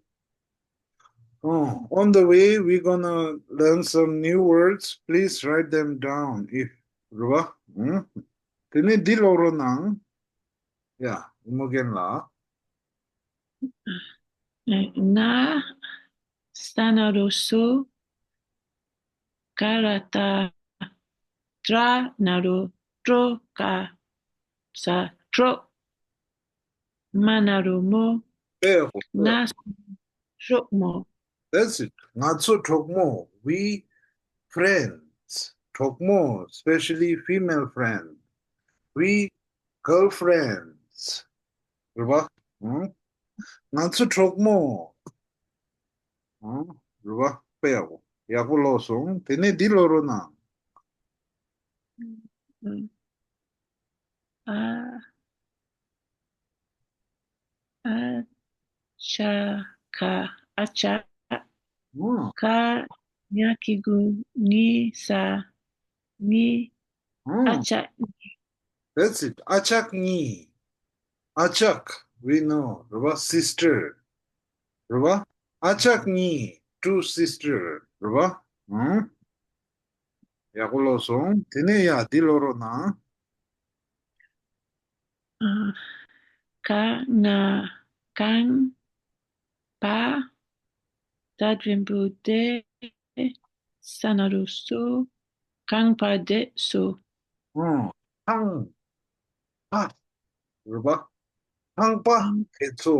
Oh, on the way, we're gonna learn some new words. Please write them down if རེད་པ། ཨུམ། དེ་ནས་འདི་ཀློག་རོགས་གནང་། ཡ། ཨི་མོ་རྒན་ལགས། ང་ས་ན་རོ་སོ། ཀ་ར་ཏ་ཏྲ་ན་རོ་ཀྲོ། ཀ་ས་ཀྲོ། མ་ན་རོ་མོ། དཔེ་ཡག་པོ། ང་ས་གྲོགས་མོ། That's it. ང་ཚོ་གྲོགས་མོ། We friends. གྲོགས་མོ། Especially female friend. We girlfriends. རེད་པ། ཨང་། ང་ཚོ་གྲོགས་མོ། ཨང་། རེད་པ། དཔེ་ཡག་པོ། ཡག་པོ་ཀློག་སོང་། དེ་ནས་འདི་ཀློག་རོགས་གནང་། ཨ། ཨ་ཅག་ཨ་ཅག་ཨང་། ཁ་ཉ་གི་གུ་ཉི། ས་ཉི། ཨང་། ཨ་ཅག་ཉི། That's it. ཨ་ཅག་གཉིས། ཨ་ཅག we know རེད་པ། Sister རེད་པ། ཨ་ཅག་གཉིས། Two sister རེད་པ། ཨང་། ཡག་པོ་ཀློག་སོང་། དེ་ནས་ཡ་འདི་ཀློག་རོགས་གནང་། ཨ། ག་ང་རྐང་པ། ད་འགྲེང་བུ་དེ། ས་ན་རོ་སོ། རྐང་པ་དེ་སོ། ཨང་། རྐང་པ། རེད་པ། རྐང་པ་དེ་ཚོ།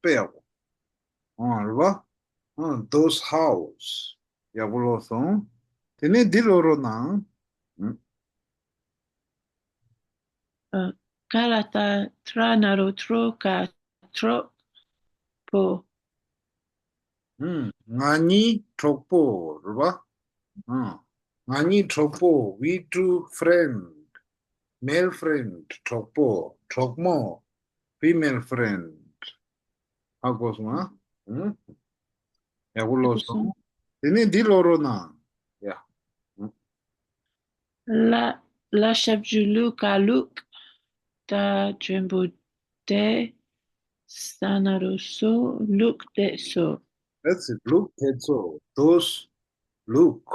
དཔེ་ཡག་པོ། ཨང་། རེད་པ། ཨང་། Those house. ཡག་པོ་ཀློག་སོང་། དེ་ནས་འདི་ཀློག་རོགས་གནང་། ཨ། ཀ་ར་ཏ་ཏྲ་ན་རོ་ཏྲོ། ཀ་གྲོགས་པོ། ཨུམ། ང་གཉིས་གྲོགས་པོ་རེད་པ། ཨང་། ང་གཉིས་གྲོགས་པོ། We two friend. Male friend གྲོགས་པོ། གྲོགས་མོ། Female friend. ཧ་གོ་སོང་ང་། ཨུམ། ཡག་པོ་ཀློག་སོང་། དེ་ནས་འདི་ཀློག་རོགས་གནང་། ཡ། ལ། ལ་ཞབས་ཀྱུ་ལུ། ཀ་ལུག་ད་འགྲེང་བུ་དེ། ས་ན་རོ་སོ། ལུག་དེ་ཚོ། That's it. ལུག་དེ་ཚོ། Those look.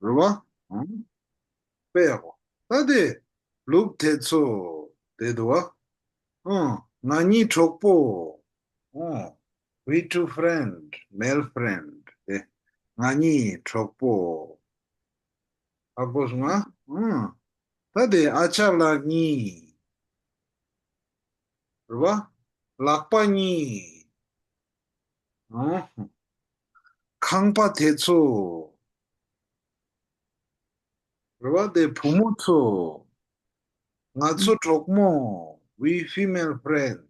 རེད་པ། ཨང་། དཔེ་ཡག་པོ། ད་དེ་ལུག་དེ་ཚོ་དེ་འདུག་པ། ཨང་། ང་གཉིས་གྲོགས་པོ། ཨང་། We two friend, male friend. དེ། ང་གཉིས་གྲོགས་པོ། ཧ་གོ་སོང་ང་། ཨང་། ད་དེ་ཨ་ཅག་ལགས་གཉིས། རེད་པ། ལག་པ་གཉིས། ཨང་། རྐང་པ་དེ་ཚོ། རེད་པ། དེ་བུ་མོ་ཚོ། ང་ཚོ་གྲོགས་མོ། We female friends.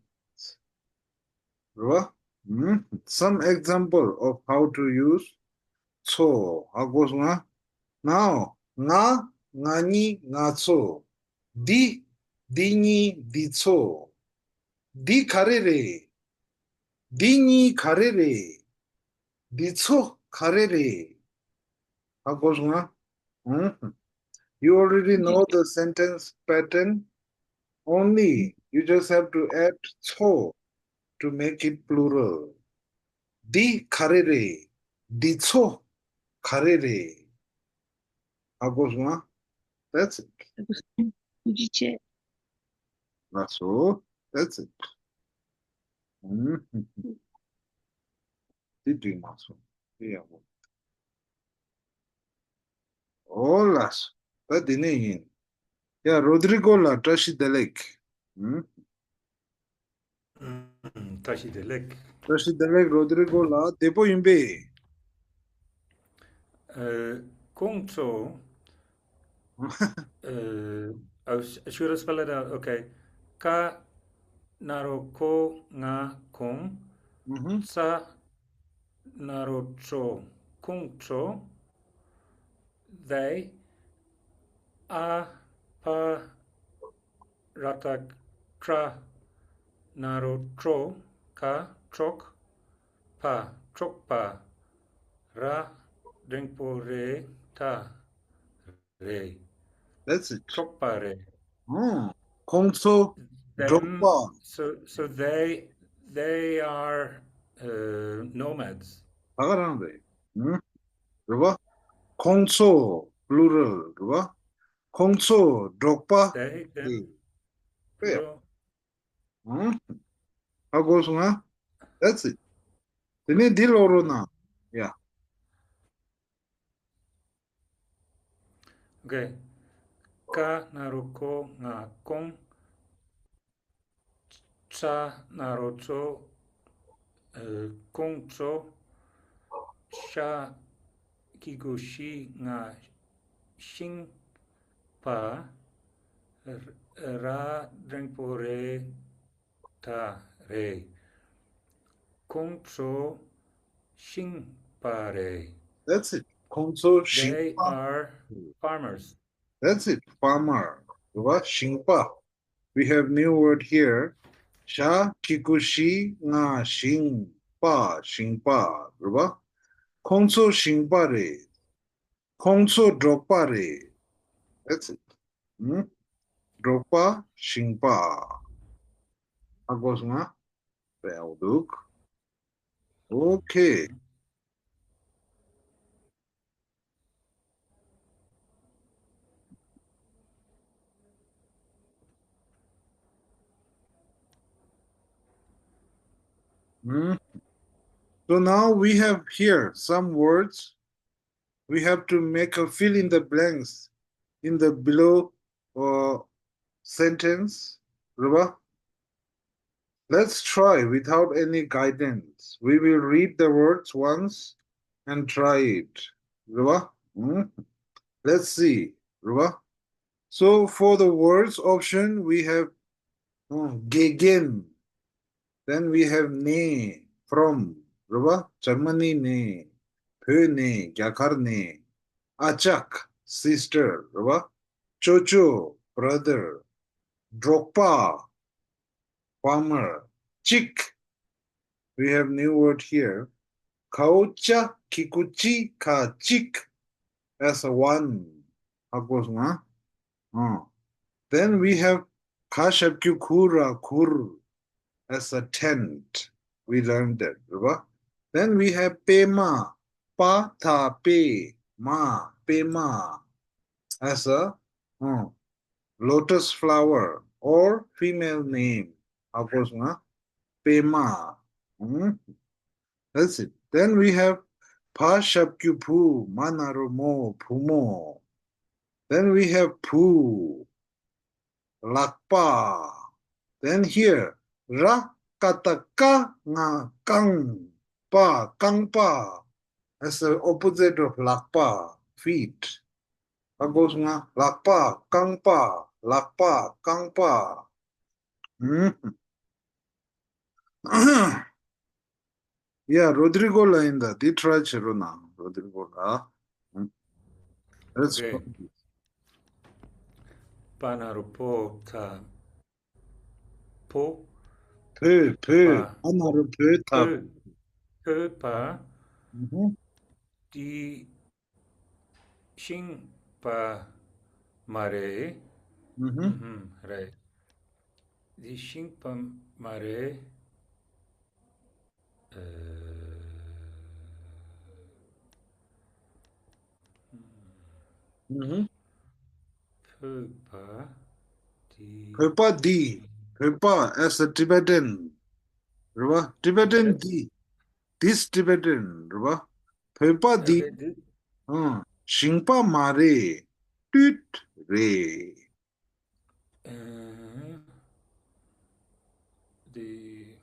རེད་བ། ཨུམ། Some example of how to use མཚོ། ཧ་གོ་སོང་ང་། Now ང་། ང་གཉིས། ང་ཚོ། འདི། འདི་གཉིས། འདི་ཚོ། འདི་ག་རེ་རེད། འདི་གཉིས་ག་རེ་རེད། འདི་ཚོ་ག་རེ་རེད། ཧ་གོ་སོང་ང་། ཨུམ། You already know the sentence pattern. Only you just have to add མཚོ to make it plural. འདི་ག་རེ་རེད། འདི་ཚོ་ག་རེ་རེད། ཧ་གོ་སོང་ང་། That's it. ཐུགས་རྗེ་ཆེ། ལགས་སོ། That's it. ཨུམ། འདི་འགྲིག་མ་སོང་། འདི་ཡག་པོ། ཨོ་ལགས་སོ། ད་འདི་ནས་ཡིན། ཡ། རོ་དི་རི་གོ་ལགས། བཀྲ་ཤིས་བདེ་ལེགས། ཨུམ། ཨུམ། བཀྲ་ཤིས་བདེ་ལེགས། བཀྲ་ཤིས་བདེ་ལེགས། རོ་དི་རི་གོ་ལགས། བདེ་པོ་ཡིན་པས། ཨ། ཁོང་ཚོ། ཨ། ཨ། Should I spell it out? Okay. ཀ་ན་རོ་ཁོ། ང་། ཁོང་། ཨུ་ཧུམ། ཙ་ན་རོ་ཙོ། ཁོང་ཚོ། They. ཨ་ཕ་ར་བཏགས་ཀྲ། ན་རོ་ཀྲོ། ཀ་ཀྲོག་པ། ཀྲོག་པ། ར་འགྲེང་བུ་རེ། ཏ་རེད། That's it. ཀྲོག་པ་རེད། ཨང་། ཁོང་ཚོ་འབྲོག་པ། Them, so, so they, they are, uh, nomads. ད་ག་རང་རེད། ཨང་། རེད་བ། ཁོང་ཚོ། པུ་ལུ་རལ་རེད་བ། ཁོང་ཚོ་འབྲོག་པ། They, them. རེད། དཔེ་ཡག་པོ། ཨང་། ཧ་གོ་སོང་ང་། That's it. དེ་ནས་འདི་ཀློག་རོགས་གནང་། ཡ། Okay. ཀ་ན་རོ་ཁོ། ང་། ཁོང་། ཙ་ན་རོ་ཙོ། ཨ། ཁོང་ཚོ། ཤ་གི་གུ་ཤི། ང་། ཤིང་པ། ར་འགྲེང་བུ་རེ། ཏ་རེད། ཁོང་ཚོ་ཤིང་པ་རེད། That's it. ཁོང་ཚོ་ཤིང་པ། They are farmers. That's it. Farmer. རེད་བ། ཤིང་པ། We have new word here. ཤ་གི་གུ་ཤི། ང་། ཤིང་། པ། ཤིང་པ། རེད་བ། ཁོང་ཚོ་ཤིང་པ་རེད། ཁོང་ཚོ་འབྲོག་པ་རེད། That's it. ཨུམ། འབྲོག་པ། ཤིང་པ། ཧ་གོ་སོང་ང་། དཔེ་ཡག་པོ་འདུག Okay. Hmm. So now we have here some words. We have to make a fill in the blanks in the below, uh, sentence. རེད་བ། Let's try without any guidance. We will read the words once and try it. རེད་བ། ཨུམ། Let's see. རེད་བ། So for the words option, we have, ཨུམ། དགེ་རྒན། Then we have་ནས། From. རེད་བ། ཇར་མ་ནི་ནས། བོད་ནས། རྒྱ་གར་ནས། ཨ་ཅག། Sister. རེད་བ། ཅོ་ཅོ། Brother. འབྲོག་པ། Farmer. གཅིག We have new word here. ཁའོ་ཅ་གི་གུ་ཅི། ཁ་གཅིག། As a one. ཧ་གོ་སོང་ང་། ཨ། Then we have ག་ཞབས་ཀྱུ་གུ་ར་གུར། As a tent. We learned that. རེད་བ། Then we have པད་མ། པ་ད་པད། མ། པད་མ། As a, ཨ། Lotus flower or female name. ཧ་གོ་སོང་ང་། པད་མ། ཨུམ། That's it. Then we have བ་ཞབས་ཀྱུ་བུ། མ་ན་རོ་མོ། བུ་མོ། Then we have བུ། ལག་པ། Then here ར་ཀ་བཏགས་རྐ། རྔ། རྐང་པ། རྐང་པ། As the opposite of ལག་པ། Feet. ཧ་གོ་སོང་ང་། ལག་པ། རྐང་པ། ལག་པ། རྐང་པ། ཨུམ། ཡ། རོ་དྲི་གོ་ལ་ཡིན་ད། དེ་ཊ་རའི་བྱེད་རོགས་གནང་། རོ་དྲི་གོ་ལ། ཨུམ། Let's Okay. go. པ་ན་རོ་པོ་ཐ། པོ། བོད། བོད། པ། པ་ན་རོ་བོད་ཐ། བོད། བོད་པ། ཨུ་ཧུ། དེ་ཤིང་པ་མ་རེད། ཨུ་ཧུ། ཨུ་ཧུ། རེད། དེ་ཤིང་པ་མ་རེད། ཨ། ཨུ་ཧུ། བོད་པ་འདི། བོད་པ་འདི། བོད་པ as a Tibetan རེད་བ། Tibetan འདི། This Tibetan རེད་བ། བོད་པ་འདི། Okay, this ཨང་། ཞིང་པ་མ་རེད། སྟོད་རེད། Uh, the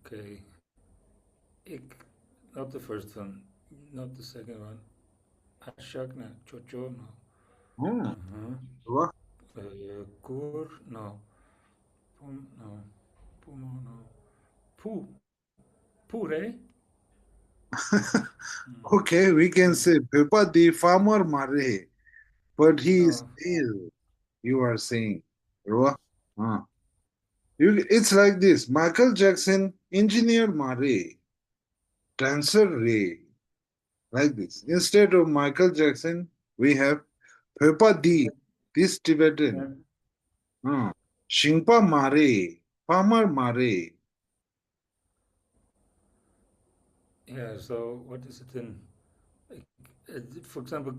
okay, ik, not the first one, not the second one. Ashak na chocho no. ཨང་། Uh-huh. རེད་བ། Uh, kur no. Pum no. Pumo no. Pu. ཕུ་རེད། Okay, we can say བོད་པ་འདི་farmer མ་རེད། But he is male, you are saying. རེད་བ། ཨ། You, it's like this. Michael Jackson engineer མ་རེད། Dancer རེད། Like this. Instead of Michael Jackson, we have བོད་པ་འདི། This Tibetan. ཨ། ཞིང་པ་མ་རེད། Farmer མ་རེད། Yeah, so what is it in? Uh, for example,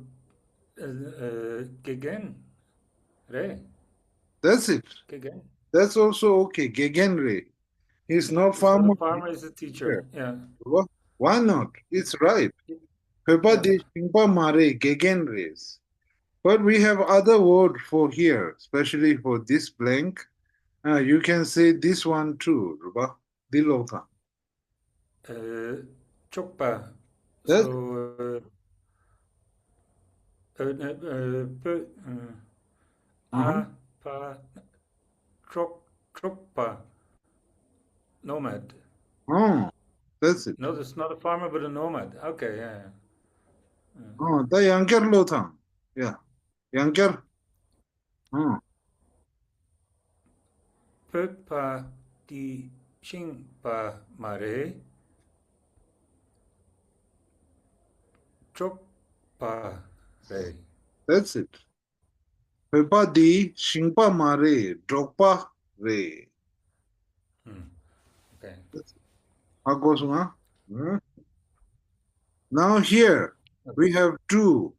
uh, uh, དགེ་རྒན་རེད། That's it. དགེ་རྒན། That's also okay. དགེ་རྒན་རེད། He's not So the farmer. Farmer is a teacher. Yeah. Wha- Why not? It's right. བོད་པ་འདི་ཞིང་པ་མ་རེད། དགེ་རྒན་རེད། But we have other word for here, especially for this blank. Uh, you can say this one too. རེད་བ། འདི་ཀློག་དང་། ཨ། ཅོག་པ། Yes. So, ཨ། ཨ། ཨ། བོད། ཨ། ཨ། པ། ཅོག་ཅོག་པ། Nomad. Oh, that's it. No, that's not a farmer, but a nomad. Okay, yeah, yeah. ཨོ། ད་ཡང་བསྐྱར་ཀློག་དང་། ཡ། ཡང་བསྐྱར། ཨང་། བོད་པ་འདི་ཤིང་པ་མ་རེད། ཅོག་པ་རེད། That's it. བོད་པ་འདི་ཤིང་པ་མ་རེད། འབྲོག་པ་རེད། ཨུམ། Okay. ཧ་གོ་སོང་ང་། ཨུམ། Now here we have two.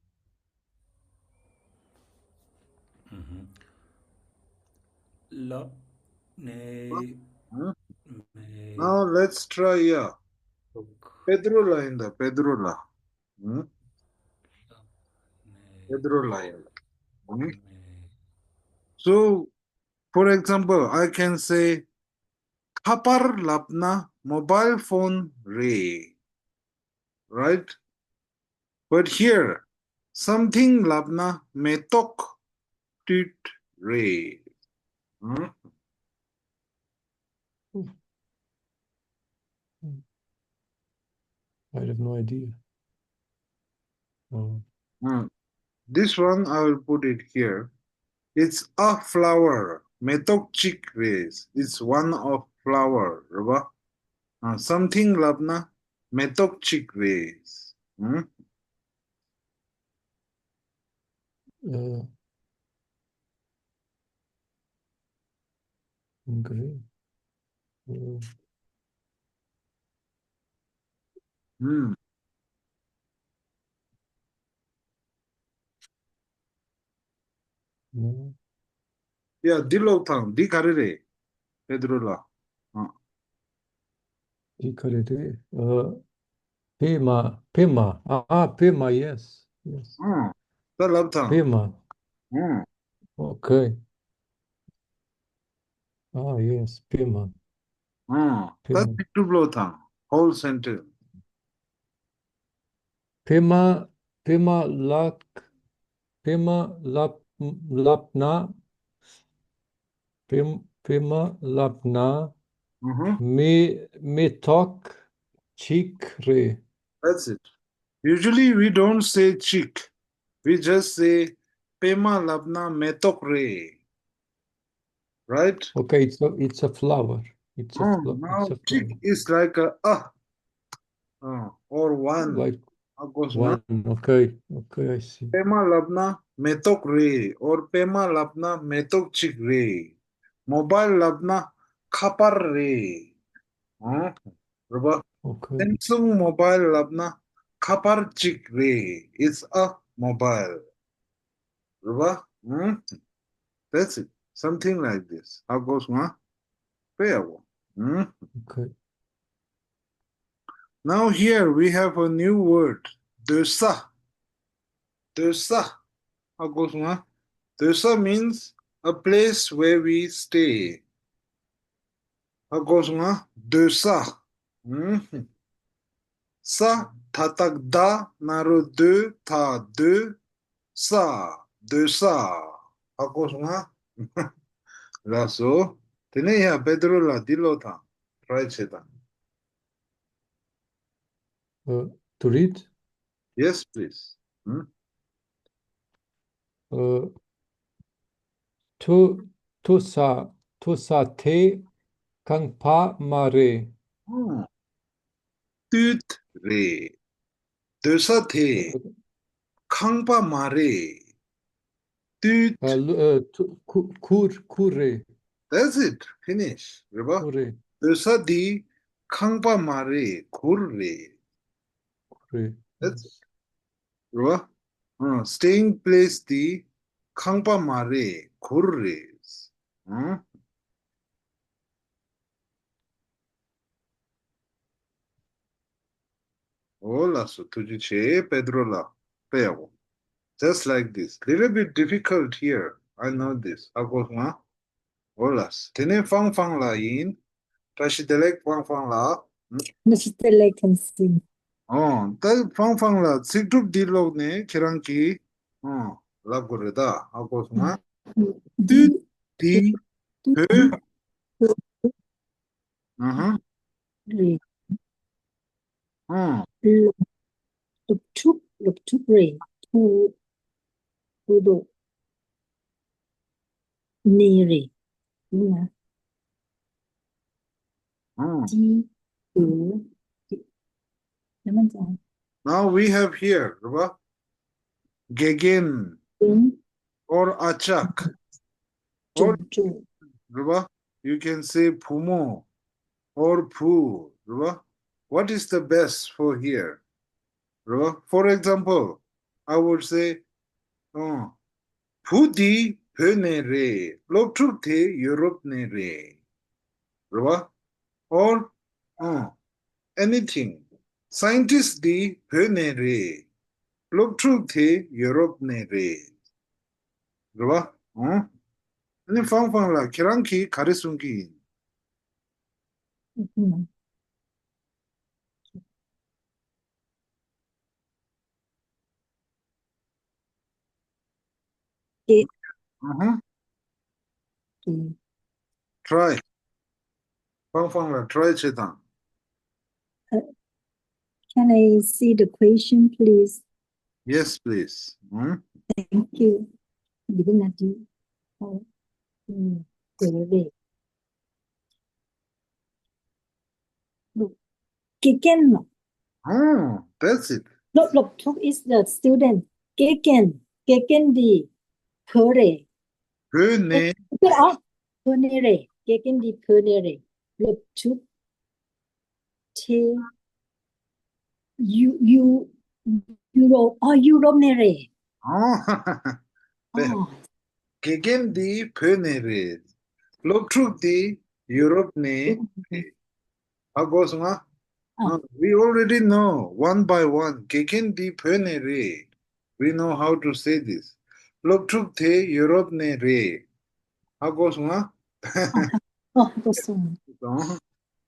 ཨུམ། ལབ་ནས། ཨུམ། མེད། Now let's try, yeah. ཨོ་ཁེ། པེ་དྲོ་ལ་ཡིན་ད། པེ་དྲོ་ལ། ཨུམ། ལབ་ནས། པེ་དྲོ་ལ་ཡིན་ད། ཨུམ། མེད། So, for example, I can say ཁ་པར་ལབ་ན་mobile phone རེད། Right? But here, something ལབ་ན་མེ་ཏོག་སྟོད་རེད། ཨང་། I have no idea. Oh. ཨང་། This one I will put it here. It's a flower. མེ་ཏོག་གཅིག་རེད། It's one of flower. རེད་བ། ཨ། Something ལབ་ན་མེ་ཏོག་གཅིག་རེད། ཨང་། ཨ། འགྲིག་རེད། ཨ། ཨུམ། ཨུམ། ཡ། འདི་ཀློག་དང་། འདི་ག་རེ་རེད། པེ་དྲོ་ལ། ཨ། འདི་ག་རེ་རེད། ཨ། ཕེ་མ། ཕེ་མ། ཨ། ཨ། ཕེ་མ། Yes, yes. ཨ། ད་ལབ་དང་། ཕེ་མ། ཨ། Okay. Ah, yes, ཕེ་མ། ཨ། ཕེ་ད་མ། ཚིག་གྲུབ་ཀློག་དང་། Whole sentence. ཕེ་མ། ཕེ་མ་ལགས། ཕེ་མ་ལགས་ ལབ་ན། པད་པད་མ་ལབ་ན། ཨུ་ཧུ། མེ་མེ་ཏོག་གཅིག་རེད། That's it. Usually we don't say གཅིག. We just say པད་མ་ལབ་ན་མེ་ཏོག་རེད། Right? Okay, it's a, it's a flower. It's a Oh, flo- now it's a གཅིག flower. Is like a, a uh, or one. Like ཧ་གོ་སོང་ང་། One. Okay, okay, I see. པད་མ་ལབ་ན་མེ་ཏོག་རེད། or པད་མ་ལབ་ན་མེ་ཏོག་གཅིག་རེད། མོ་བཱལ་ལབ་ན་ཁ་པར་རེད། ཨང་། རེད་པ། Okay. སེམ་སུང་མོ་བཱལ་ལབ་ན་ཁ་པར་གཅིག་རེད། It's a mobile. རེད་པ། ཨང་། That's it. Something like this. ཧ་གོ་སོང་ང་། དཔེ་ཡག་པོ། ཨང་། Okay. Now here we have a new word. སྡོད་ས། སྡོད་ས། ཧ་གོ་སོང་ང་། སྡོད་ས་means a place where we stay. ཧ་གོ་སོང་ང་། སྡོད་ས། ཨུམ། ས། ད་བཏགས་སྡ། ན་རོ་སྡོ། ད་སྡོད། ས། སྡོད་ས། ཧ་གོ་སོང་ང་། ལགས་སོ། དེ་ནས་ཡ་པེ་ཏྲོ་ལགས་འདི་ཀློག་དང་། try བྱེད་དང་། Uh, to read? Yes, please. ཨུམ། Uh, ཐུ་ཐུ་ས་ཐུ་ས་དེ་ཁང་པ་མ་རེད། ཨུམ། དུད་རེད། སྡོད་ས་དེ་ཁང་པ་མ་རེད། དུད། ཨ། ལུ་ཨ། ཐུ་ཁུ་ཁུར་ཁུར་རེད། That's it. Finish. རེད་པ། ཁུར་རེད། སྡོད་ས་འདི་ཁང་པ་མ་རེད། གུར་རེད། ཁུར་རེད། That's it. རེད་པ། ཨ། staying place འདི་ཁང་པ་མ་རེད། གུར་རེད། ཨ། འོ་ལགས་སོ། ཐུགས་རྗེ་ཆེ། པེ་ཏྲོ་ལགས། དཔེ་ཡག་པོ། Just like this. Little bit difficult here. I know this. ཧ་གོ་སོང་ང་། འོ་ལགས་སོ། དེ་ནས་ཧྥང་ཧྥང་ལགས་ཡིན། བཀྲ་ཤིས་བདེ་ལེགས་ཧྥང་ཧྥང་ལགས། བཀྲ་ཤིས་བདེ་ལེགས་ཁམས་བཟང་། ཨོ། ད་ཧྥང་ཧྥང་ལགས་ཚིག་གྲུབ་འདི་ཀློག་ནས་ཁྱེད་རང་གིས། ཨོ། ལབ་དགོས་རེད་ད། ཧ་གོ་སོང་ང་། དུད་འདི་བོད། ཨ་ཧ། རེད། ཨང་། སློབ་ཕྲུག་སློབ་ཕྲུག་རེད། ཕྲུ་གུ་ནས་རེད། ཡིན་ན། ཨང་། ཅི། དུ། ཡ་མ་ཙང་། Now we have here རེད་པ། དགེ་རྒན། རྒན། or ཨ་ཅག or ཅུང་ཅུང་། རེད་པ། You can say བུ་མོ། or བུ། རེད་པ། What is the best for here? རེད་པ། For example, I would say, ཨང་། བུ་འདི་བོད་ནས་རེད། སློབ་ཕྲུག་དེ་ཡུ་རོབ་ནས་རེད། རེད་པ། or ཨང་། anything. སའེན་ཊིསི་འདི་བོད་ནས་རེད། སློབ་ཕྲུག་དེ་ཡུ་རོབ་ནས་རེད། རེད་པ། ཨང་། ཨ་ནི་ཧྥང་ཧྥང་ལགས་ཁྱེད་རང་གིས་ག་རེ་གསུང་གི་ཡིན། ཨུ་ཧུམ། ཨེ། ཨ་ཧ། ཨུམ། try. ཧྥང་ཧྥང་ལགས་try བྱེད་དང་། Uh, can I see the question, please? Yes, please. ཨུམ། Thank you. འདི་ག་ན་དུས། ཨོ། ཨུམ། དེ་རེད། དགེ་རྒན་ལགས། ཨོ། That's it. སློབ་སློབ་ཕྲུག is the student. དགེ་རྒན། དགེ་རྒན་འདི་བོད་རེད། བོད་ནས། ཨ། བོད་ནས་རེད། དགེ་རྒན་འདི་བོད་ནས་རེད། སློབ་ཕྲུག་དེ་ཡུ་ཡུ་ཡུ་རོབ། ཨ། ཡུ་རོབ་ནས་རེད། ཨོ། ཨ། དགེ་རྒན་འདི་བོད་ནས་རེད། སློབ་ཕྲུག་འདི་ཡུ་རོབ་ནས་རེད། ཧ་གོ་སོང་ང་། ཨ། Uh, we already know one by one. དགེ་རྒན་འདི་བོད་ནས་རེད། We know how to say this. སློབ་ཕྲུག་དེ་ཡུ་རོབ་ནས་རེད། ཧ་གོ་སོང་ང་། ཨ། ཧ་གོ་སོང་།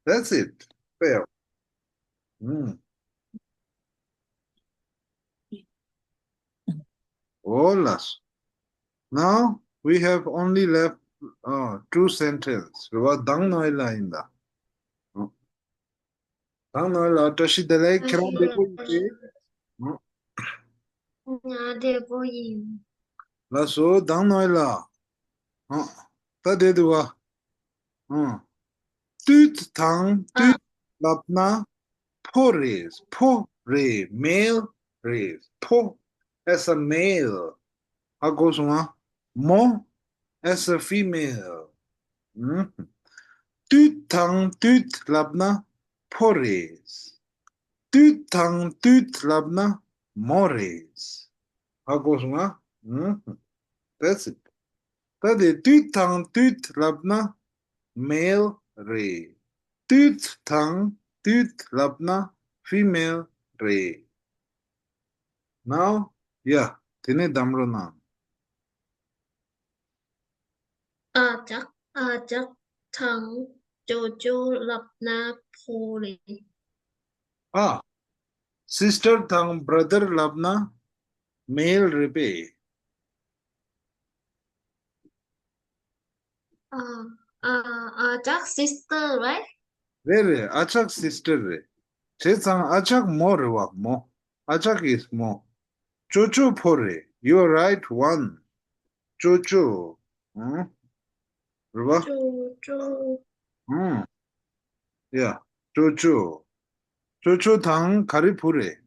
That's it. དཔེ་ཡག་ཨུམ། འོ་ལགས་སོ། Now we have only left uh, two sentence. རེད་བ། དང་ནོའི་ལ་ཡིན་ད། དང་ནོའི་ལ། བཀྲ་ཤིས་བདེ་ལེགས། ཁྱེད་རང་བདེ་པོ་ཡིན་ཏེ། ང་བདེ་པོ་ཡིན། ལགས་སོ། དང་ནོའི་ལ། ད་བདེ་འདུག་བ། དུད་དང་དུད་ལབ་ན་ཕོ་རེད། ཕོ་རེད། male རེད། ཕོ། as a male. ཧ་གོ་སོང་ང་། མོ། as a female. དུད་དང་དུད་ལབ་ན་ཕོ་རེད། དུད་དང་དུད་ལབ་ན་མོ་རེད། ཧ་གོ་སོང་ང་། That's it. ད་དེ་དུད་དང་དུད་ལབ་ན་male རེད། དུད་དང་དུད་ལབ་ན་female རེད། Now, yeah, དེ་ནས་གདམ་རོགས་གནང་། ཨ་ཅག་ཨ་ཅག་དང་ཅོ་ཅོ་ལབ་ན་ཕོ་རེད། ཨ། sister དང་brother ལབ་ན་male རེད་པས། ཨ་ཨ་ཨ་ཅག་sister, right? རེད་རེད། ཨ་ཅག་sister རེད། བྱས་ཙང་ཨ་ཅག་མོ་རེད་བ། མོ། ཨ་ཅག་is མོ། ཅོ་ཅོ་ཕོ་རེད། You are right, one. ཅོ་ཅོ། ཨང་། རེད་བ། ཅོ་ཅོ། ཨང་། Yeah. ཅོ་ཅོ། ཅོ་ཅོ་དང་ག་རེ་བུ་རེད།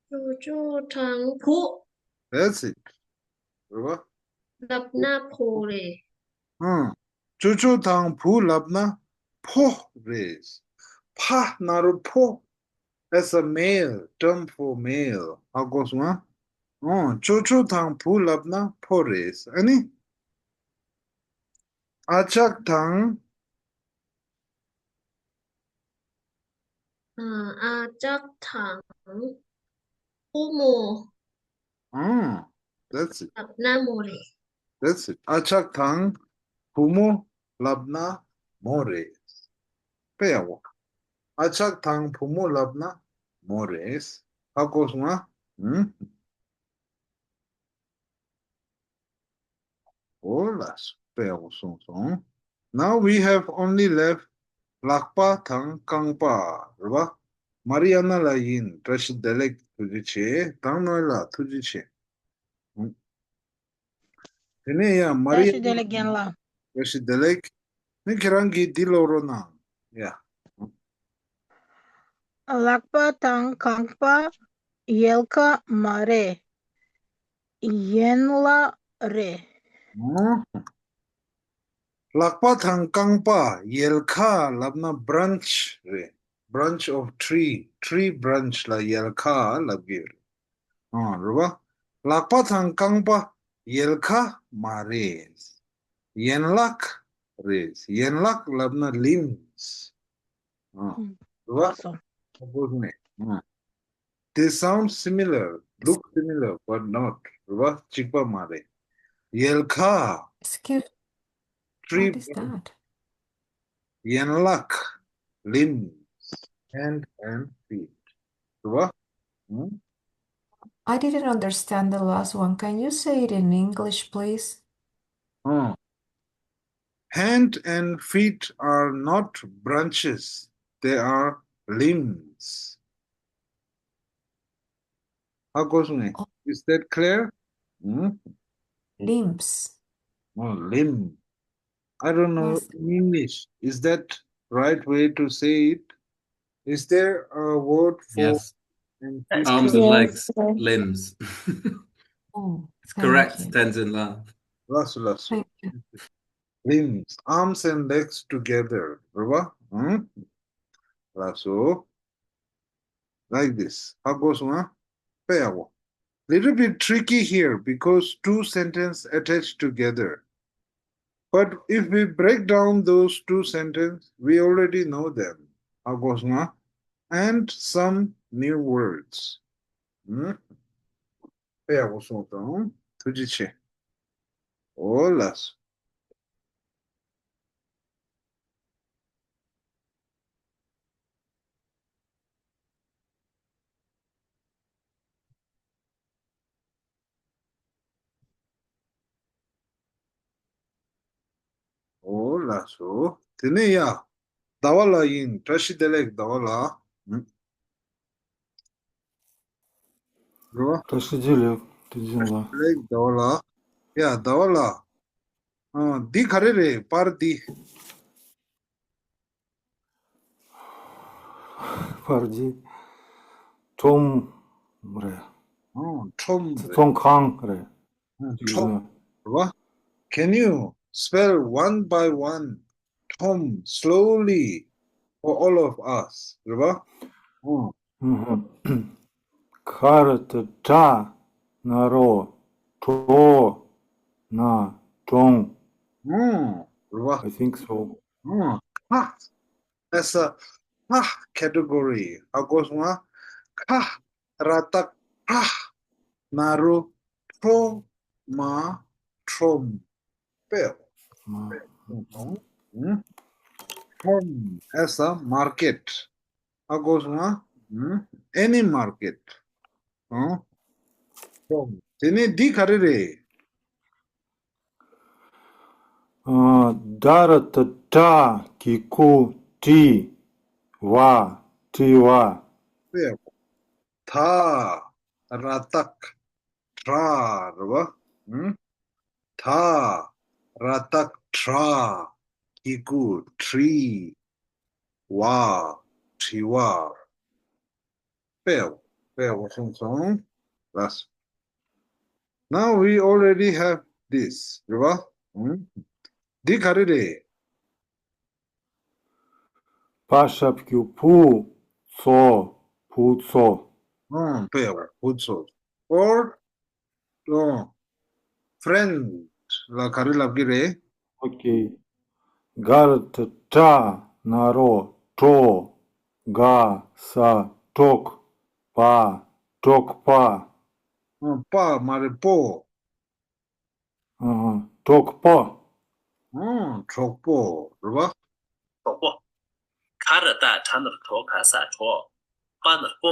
ཅོ་ཅོ་དང་བུ། That's it. རེད་བ། ལབ་ན་ཕོ་རེད། ཨང་། ཅོ་ཅོ་དང་བུ་ལབ་ན་ཕོ་རེད། ཕ་ན་རོ་ཕོ། As a male, term for male. ཧ་གོ་སོང་ང་། ཨང་། ཅོ་ཅོ་དང་བུ་ལབ་ན་ཕོ་རེད། ཨ་ནི། ཨ་ཅག་དང་། ཨ་ཅག་དང་བུ་མོ། ཨང་། That's it. ལབ་ན་མོ་རེད། That's it. ཨ་ཅག་དང་བུ་མོ་ལབ་ན་མོ་རེད། དཔེ་ཡག་པོ། ཨ་ཅག་དང་བུ་མོ་ལབ་ན་མོ་རེད། ཧ་གོ་སོང་ང་། ཨང་། འོ་ལགས་སོ། དཔེ་ཡག་པོ་གསུངས་སོང་། Now we have only left ལག་པ་དང་རྐང་པ་རེད་བ། མ་རི་ཡ་ན་ལགས་ཡིན། བཀྲ་ཤིས་བདེ་ལེགས། ཐུགས་རྗེ་ཆེ། དང་ནོའི་ལགས་ཐུགས་རྗེ་ཆེ། དེ་ནས་ཡང་མ་རི་ཡ་ན། བཀྲ་ཤིས་བདེ་ལེགས་རྒན་ལགས། བཀྲ་ཤིས་བདེ་ལེགས། ནི་ཁྱེད་རང་གིས་འདི་ཀློག་རོགས་གནང་། ཡ། ལག་པ་དང་རྐང་པ་ཡལ་ག་མ་རེད། ཡན་ལག་རེད། ལག་པ་དང་རྐང་པ་ཡལ་ག་ལབ་ན་branch རེད། Branch of tree, tree branch ལ་ཡལ་ག་ལབ་ཀྱི་ཡོད་རེད། ཨང་། རེད་བ། ལག་པ་དང་རྐང་པ་ཡལ་ག་མ་རེད། ཡན་ལག་རེད། ཡན་ལག་ལབ་ན་limbs. ཨང་། རེད་བ། ལགས་སོ། ཨ་ཁོ་ནས། ཨང་། They sound similar, look similar, but not. རེད་བ། གཅིག་པ་མ་རེད། ཡལ་ག Excuse, tree what is branch. That? ཡན་ལག limbs, hand and feet. རེད་བ། ཨང་། I didn't understand the last one. Can you say it in English, please? ཨང་། Hand and feet are not branches, they are limbs. ཧ་གོ་སོང་ངས། Oh. Is that clear? Hmm? Limbs. Oh, limb. I don't know in English. Is that right way to say it? Is there a word for Yes. And feet? Arms and legs, limbs. Oh, it's correct, Tenzin Lam. Lasu, lasu. Thank you. Limbs, arms and legs together. Rwa? Hmm? Lasu. Like this. ཧ་གོ་སོང་ང་། དཔེ་ཡག་པོ། Little bit tricky here because two sentences attached together. But if we break down those two sentences, we already know them. ཧ་གོ་སོང་ང་། And some new words. ཧུམ། དཔེ་ཡག་པོ་གསུངས་སོང་། ཐུགས་རྗེ་ཆེ། འོ་ལགས། ལགས་སོ། དེ་ནས་ཡ། ཟླ་བ་ལགས་ཡིན། བཀྲ་ཤིས་བདེ་ལེགས་ཟླ་བ་ལགས། ཨུམ། རོ། བཀྲ་ཤིས་བདེ་ལེགས་བསྟན་འཛིན་ལགས། བདེ་ལེགས་ཟླ་བ་ལགས། ཡ་ཟླ་བ་ལགས། ཨ། འདི་ག་རེ་རེད། པར་འདི། པར་འདི། ཁྲོམ་རེད། ཨ། ཁྲོམ་རེད། ཚོང་ཁང་རེད། ཨ། ཁྲོམ་རེད་བ། Can you spell one by one ཁྲོམ slowly for all of us རེད་བ། ཨ། ཁ་ར་བཏགས་ཁྲ། ན་རོ་ཁྲོ། ན་གྲོང་། ཨ། རེད་བ། I think so. ཨ། ཁ། That's a ཁ་category ཧ་གོ་སོང་ང་། ཁ་ར་བཏགས་ཁྲ། ན་རོ་ཁྲོ། མ་ཁྲོམ། པེའོ། ཁྲོམ། As a market ཧ་གོ་སོང་ང་། Any market. ཨ། ཁྲོམ། དེ་ནས་འདི་ག་རེ་རེད། ཨ། ད་ར་བཏགས་དྲ། གི་གུ་དྲི། བ། དྲི་བ། པེའོ། ད་ར་བཏགས་དྲ་རེད་བ། ཨུམ། ད་ར་བཏགས་དྲ། གི་གུ་དྲི། བ། དྲི་བ། པེའོ། པེའོ་སོང་སོང་། ལགས། Now we already have this རེད་བ། ཨུམ། འདི་ག་རེ་རེད། པ་ཞབས་ཀྱུ་པུ། ཚོ། བུ་ཚོ། ཨང་། པེའོ། བུ་ཚོ། Or ཨང་། Friend ལ་ག་རེ་ལབ་ཀྱི་རེད། Okay. ག་ར་བཏགས་གྲ། ན་རོ་གྲོ། ག་ས་གྲོགས། པ་གྲོགས་པ། ཨང་། པ་མ་རེད། པོ། ཨང་། གྲོགས་པོ། ཨང་། གྲོགས་པོ་རེད་བ། གྲོགས་པོ། ག་ར་བཏགས་གྲ། ན་རོ་གྲོ། ག་ས་གྲོགས། པ་ན་རོ་པོ།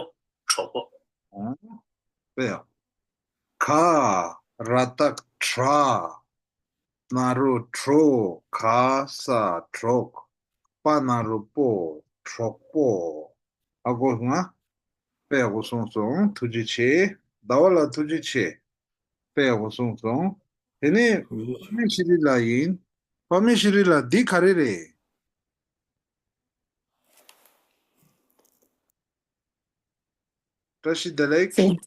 གྲོགས་པོ། ཨང་། དཔེ་ཡག་ག་ར་བཏགས་གྲ། ན་རོ་གྲོ། ག་ས་གྲོགས། པ་ན་རོ་པོ། གྲོགས་པོ། ཧ་གོ་སོང་ང་། དཔེ་ཡག་པོ་གསུངས་སོང་། ཐུགས་རྗེ་ཆེ། ཟླ་བ་ལགས་ཐུགས་རྗེ་ཆེ། དཔེ་ཡག་པོ་གསུངས་སོང་། དེ་ནས་ཐུགས་རྗེ་ཆེ། པ་མེ་ཤི་རི་ལགས་ཡིན། པ་མེ་ཤི་རི་ལགས་འདི་ག་རེ་རེད། བཀྲ་ཤིས་བདེ་ལེགས། སེ།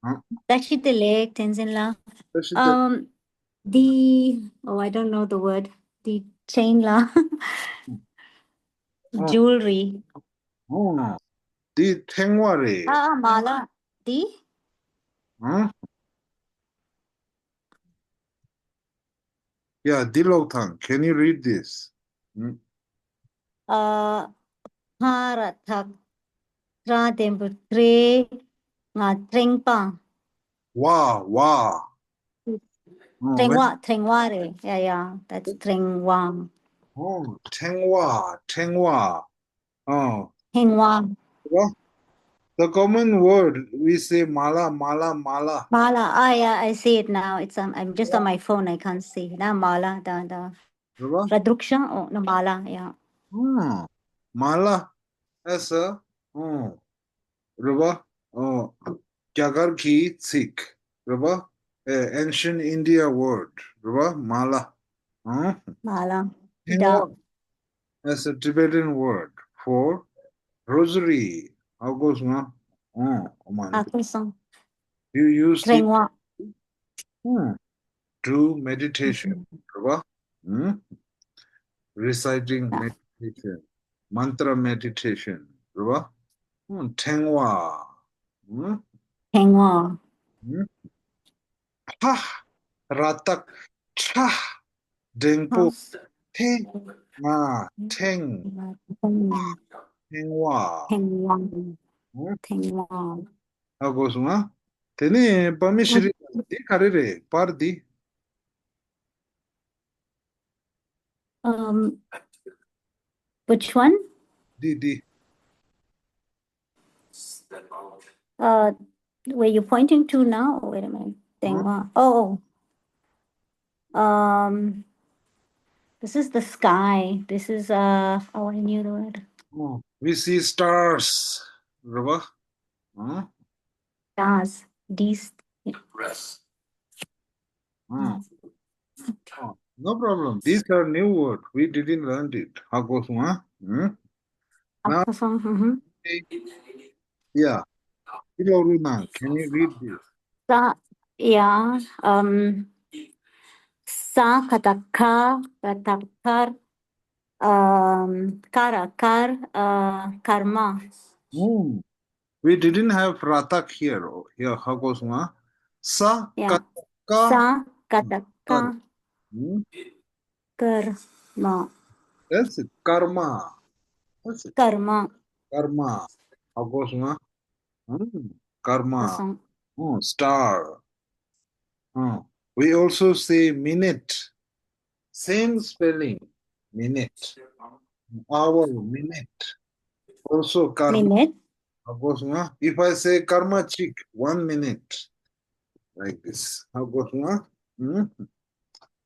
ཨ། བཀྲ་ཤིས་བདེ་ལེགས་བསྟན་འཛིན་ལགས། བཀྲ་ཤིས་བདེ། Um, the, oh, I don't know the word. The chain ལགས། ཨ། Jewelry. ཨོ། འདི་ཕྲེང་བ་རེད། ཨ་ཨ་མ་ལ། འདི། ཨ། ཡ། འདི་ཀློག་དང་། Can you read this? ཨ། ཕ་ར་བཏགས་ཕྲ་ལྡན་པོ་ཕྲེང་བ། ཕྲེང་བ། ཕྲེང་བ། ཕྲེང་བ་རེད། Yeah, yeah, that's ཕྲེང་བ། ཨོ། ཕྲེང་བ། ཕྲེང་བ། ཨོ། ཕྲེང་བ། The common word we say མ་ལ། མ་ལ། མ་ལ། མ་ལ། Ah, yeah, I see it now. It's, um, I'm just on my phone. I can't see. ན་མ་ལ། ད་ད། རེད་བ། ར་འདུག་ཤང་། ཨོ། ན་མ་ལ། Yeah. ཨོ། མ་ལ། As a ཨོ། རེད་བ། ཨོ། རྒྱ་གར་གྱི་ཚིག་རེད་བ། ཨེ། Ancient India word རེད་བ། མ་ལ། ཨང་། མ་ལ། ཕྲེང་བ། As a Tibetan word for rosary. ཧ་གོ་སོང་ང་། ཨོ། ཨོ་མ། ཧ་གོ་སོང་། You use it ཕྲེང་བ། ཨང་། Do meditation རེད་བ། ཨང་། Reciting meditation, mantra meditation རེད་བ། ཨང་། ཕྲེང་བ། ཨང་། ཕྲེང་བ། ཨང་། ཕ་ར་བཏགས་ཕྲ། འགྲེང་བུ་ཕ། ཐེ། ང་། ཕྲེང་། ཕྲེང་བ། ཕྲེང་བ། ཕྲེང་བ། ཨང་། ཕྲེང་བ། ཧ་གོ་སོང་ང་། དེ་ནས་པ་མེ་ཤི་རི་འདི་ག་རེ་རེད། པར་འདི། Um, which one? འདི་འདི། Uh, where you pointing to now? Oh, wait a minute. ཕྲེང་བ། Oh, oh. Um, This is the sky. This is uh our new word. Oh, we see stars. རེད་པ། ཨང་། Stars. These. ཨང་། Oh, no problem. These are new word. We didn't learn it. ཧ་གོ་སོང་ཨ། ཨང་། Now, mm-hmm. Yeah. Iloruna, can you read this? Sa, yeah. Um, sa kata ka, kata kar, um, kara kar, uh, karma. Mm. We didn't have ratak here. Here, ཧ་གོ་སོང་ཨ། ས། Yeah. ཀ་ཀ། ས་ཀ་ཏ་ཀ། ཀར། ཀར་མ། That's it. Karma. That's it. ཀར་མ། ཀར་མ། ཧ་གོ་སོང་ཨ། ཀར་མ། ཀར་སོང་། Oh, star. Oh, we also say minute. Same spelling. Minute. Hour, minute. Also karma. Minute. Of course, no? If I say karma chik, one minute. Like this. Of course, no? Hmm?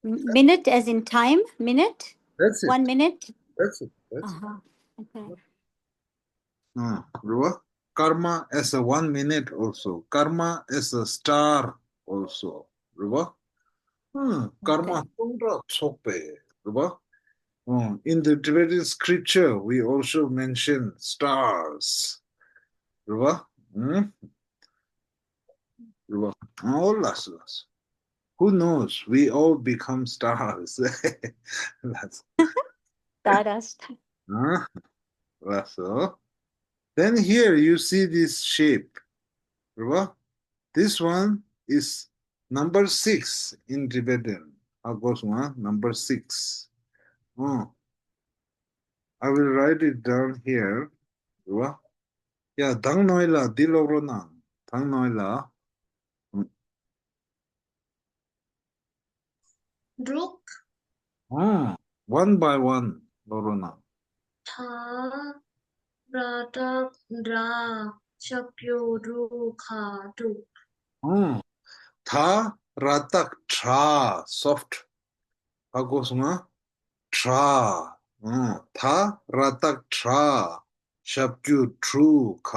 Minute as in time? Minute? That's it. One minute? That's it. That's it. Uh-huh. Okay. ཨ། རེད་པ། Karma as a one minute also. Karma as a star also. རེད་པ། ཨ། ཀར་མ་Okay. སྟོང་ཕྲག་ཚོགས་པའི། རེད་པ། ཨ། In the Tibetan scripture, we also mention stars. རེད་པ། ཨ། རེད་པ། ཨོ་ལགས་སོ་ལགས་སོ། Who knows? We all become stars. ལགས་སོ། Stardust. ཨ། ལགས་སོ། Then here you see this shape. རེད་པ། This one is number six in Tibetan. ཧ་གོ་སོང་ཨ། Number six. ཨ། I will write it down here. རེད་པ། ཡ། དང་ནོའི་ལ་འདི་ཀློག་རོགས་གནང་། དང་ནོའི་ལ། འབྲུག་ཨ། One by one ཀློག་རོགས་གནང་། ཐ། ར་བཏགས་དྲ། ཞབས་ཀྱུ་རུ། ཁ་འབྲུག་ཨ། ཐ་ར་བཏགས་དྲ། Soft. ཧ་གོ་སོང་ཨ། དྲ། ཨ། ཐ་ར་བཏགས་དྲ། ཞབས་ཀྱུ་གྲུ། ག་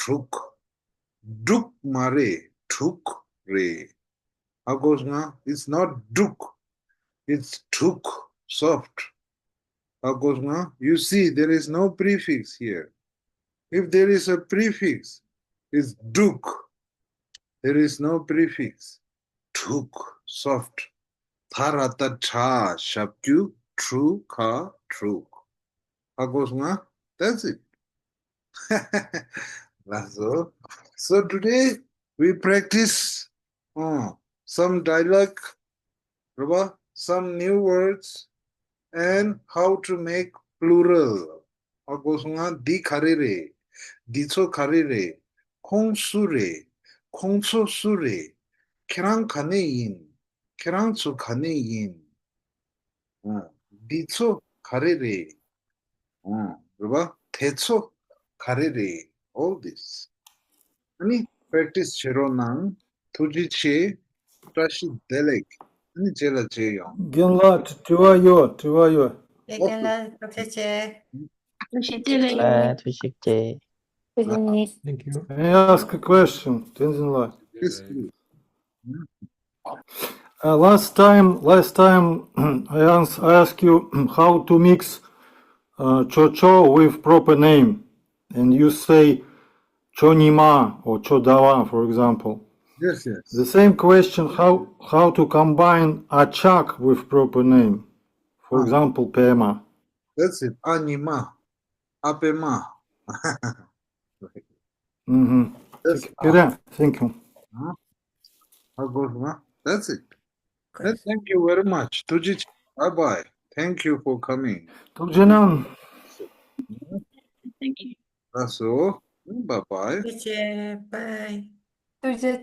གྲུག་འབྲུག་མ་རེད། གྲུག་རེད། ཧ་གོ་སོང་ང་། It's not འབྲུག It's གྲུག Soft. ཧ་གོ་སོང་ང་། You see, there is no prefix here. If there is a prefix, it's འབྲུག There is no prefix. གྲུག Soft. ཐ་ར་བཏགས་དྲ། ཞབས་ཀྱུ་གྲུ། ག་གྲུག་ཧ་གོ་སོང་ང་། That's it. ལགས་སོ། So today we practice uh, some dialogue, རེད་པ། Some new words and how to make plural. ཧ་གོ་སོང་ང་། འདི་ག་རེ་རེད། འདི་ཚོ་ག་རེ་རེད། ཁོང་སུ་རེད། ཁོང་ཚོ་སུ་རེད། ཁྱེད་རང་ག་ནས་ཡིན། ཁྱེད་རང་ཚོ་ག་ནས་ཡིན། ཨ། འདི་ཚོ་ག་རེ་རེད། ཨ། རེད་པ། དེ་ཚོ་ག་རེ་རེད། All this. ཨ་ནི་practice བྱེད་རོགས་གནང་། ཐུགས་རྗེ་ཆེ། བཀྲ་ཤིས་བདེ་ལེགས། ཨ་ནི་རྗེས་ལ་མཇལ་ཡོང་། རྒན་ལགས། དྲི་བ་ཡོད། དྲི་བ་ཡོད། ལས་མཁན་ལགས་ཐུགས་རྗེ་ཆེ། ཐུགས་རྗེ་ཆེ། ཨ། ཐུགས་རྗེ་ཆེ། Thank you. May I ask a question, Tenzin Lal? Yes, please. Uh, last time, last time I ans- I asked you how to mix uh, Chocho with proper name, and you say Chonima or Chodava, for example. Yes, yes. The same question: how how to combine Achak with proper name, for Ah. example, Pema. That's it. Anima. Apema. Mm-hmm. That's Thank you. Thank you. Huh? How goes, huh? That's it. Then thank you very much. Tuji, bye bye. Thank you for coming. Tuji nan. Thank you. That's all. Bye bye. Teacher, bye. Teacher,